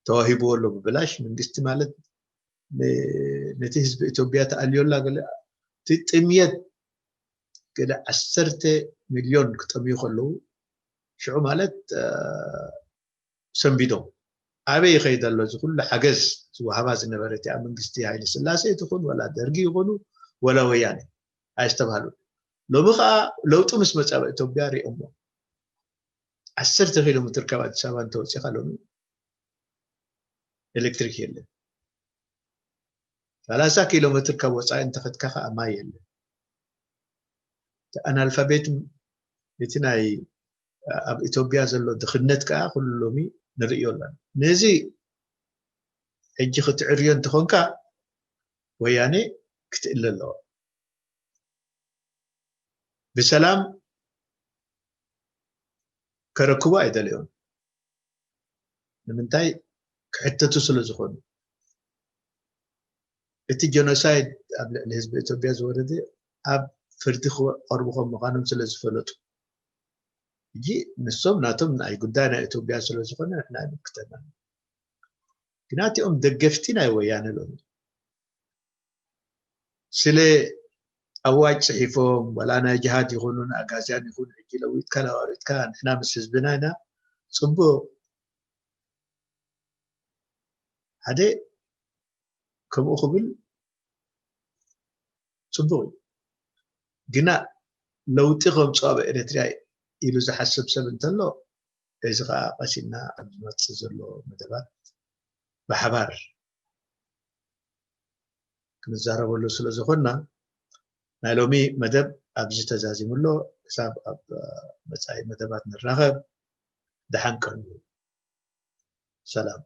ተዋሂብዎ ኣሎ ብብላሽ መንግስቲ ማለት ነቲ ህዝቢ ኢትዮጵያ ተኣልዮላ ገለ እቲ ጥምየት ገለ ዓሰርተ ሚልዮን ክጠምዩ ከለዉ ሽዑ ማለት ሰንቢዶም ኣበይ ይኸይድ ኣሎ እዚ ኩሉ ሓገዝ ዝወሃባ ዝነበረ እቲኣ መንግስቲ ሃይለ ስላሴ ትኹን ወላ ደርጊ ይኹኑ ወላ ወያነ ኣይስተባሃሉ ሎሚ ከዓ ለውጢ ምስ መፃ ኢትዮጵያ ሪኦሞ ዓሰርተ ኪሎ ሜትር ካብ ኣዲስ ኣበባ እንተወፂኻ ሎሚ ኤሌክትሪክ የለን ሰላሳ ኪሎ ሜትር ካብ ወፃኢ እንተኸድካ ከዓ ማይ የለን እቲ ኣናልፋቤት እቲ ናይ ኣብ ኢትዮጵያ ዘሎ ድኽነት ከዓ ኩሉ ሎሚ ንርእዮ ኣለና ነዚ ሕጂ ክትዕርዮ እንተኾንካ ወያኔ ክትእለ ኣለዋ ብሰላም ከረክቡ ኣይደልዮም ንምንታይ ክሕተቱ ስለ ዝኾኑ እቲ ጀኖሳይድ ኣብ ልዕሊ ህዝቢ ኢትዮጵያ ዝወረደ ኣብ ፍርዲ ክቐርቡ ከም ምዃኖም ስለ ዝፈለጡ ሕጂ ንሶም ናቶም ናይ ጉዳይ ናይ ኢትዮጵያ ስለ ዝኾነ ንሕና ይምልክተና ግና እቲኦም ደገፍቲ ናይ ወያነ ሎሚ ስለ ኣዋጅ ፅሒፎም ወላ ናይ ጅሃድ ይኹኑ ንኣጋዝያን ይኹኑ ሕጂ ለዊጥካ ለዋዊጥካ ንሕና ምስ ህዝብና ኢና ፅቡቅ ሓደ ከምኡ ክብል ፅቡቅ እዩ ግና ለውጢ ከምፅኦ ኣብ ኤርትርያ ኢሉ ዝሓስብ ሰብ እንተሎ እዚ ከዓ ቀሲና ኣብ ዝመፅእ ዘሎ መደባት ብሓባር ክንዛረበሉ ስለ ዝኾንና ናይ ሎሚ መደብ ኣብዚ ተዛዚሙ ኣሎ ክሳብ ኣብ መፃኢ መደባት ንራኸብ ደሓን ቀኑ ሰላም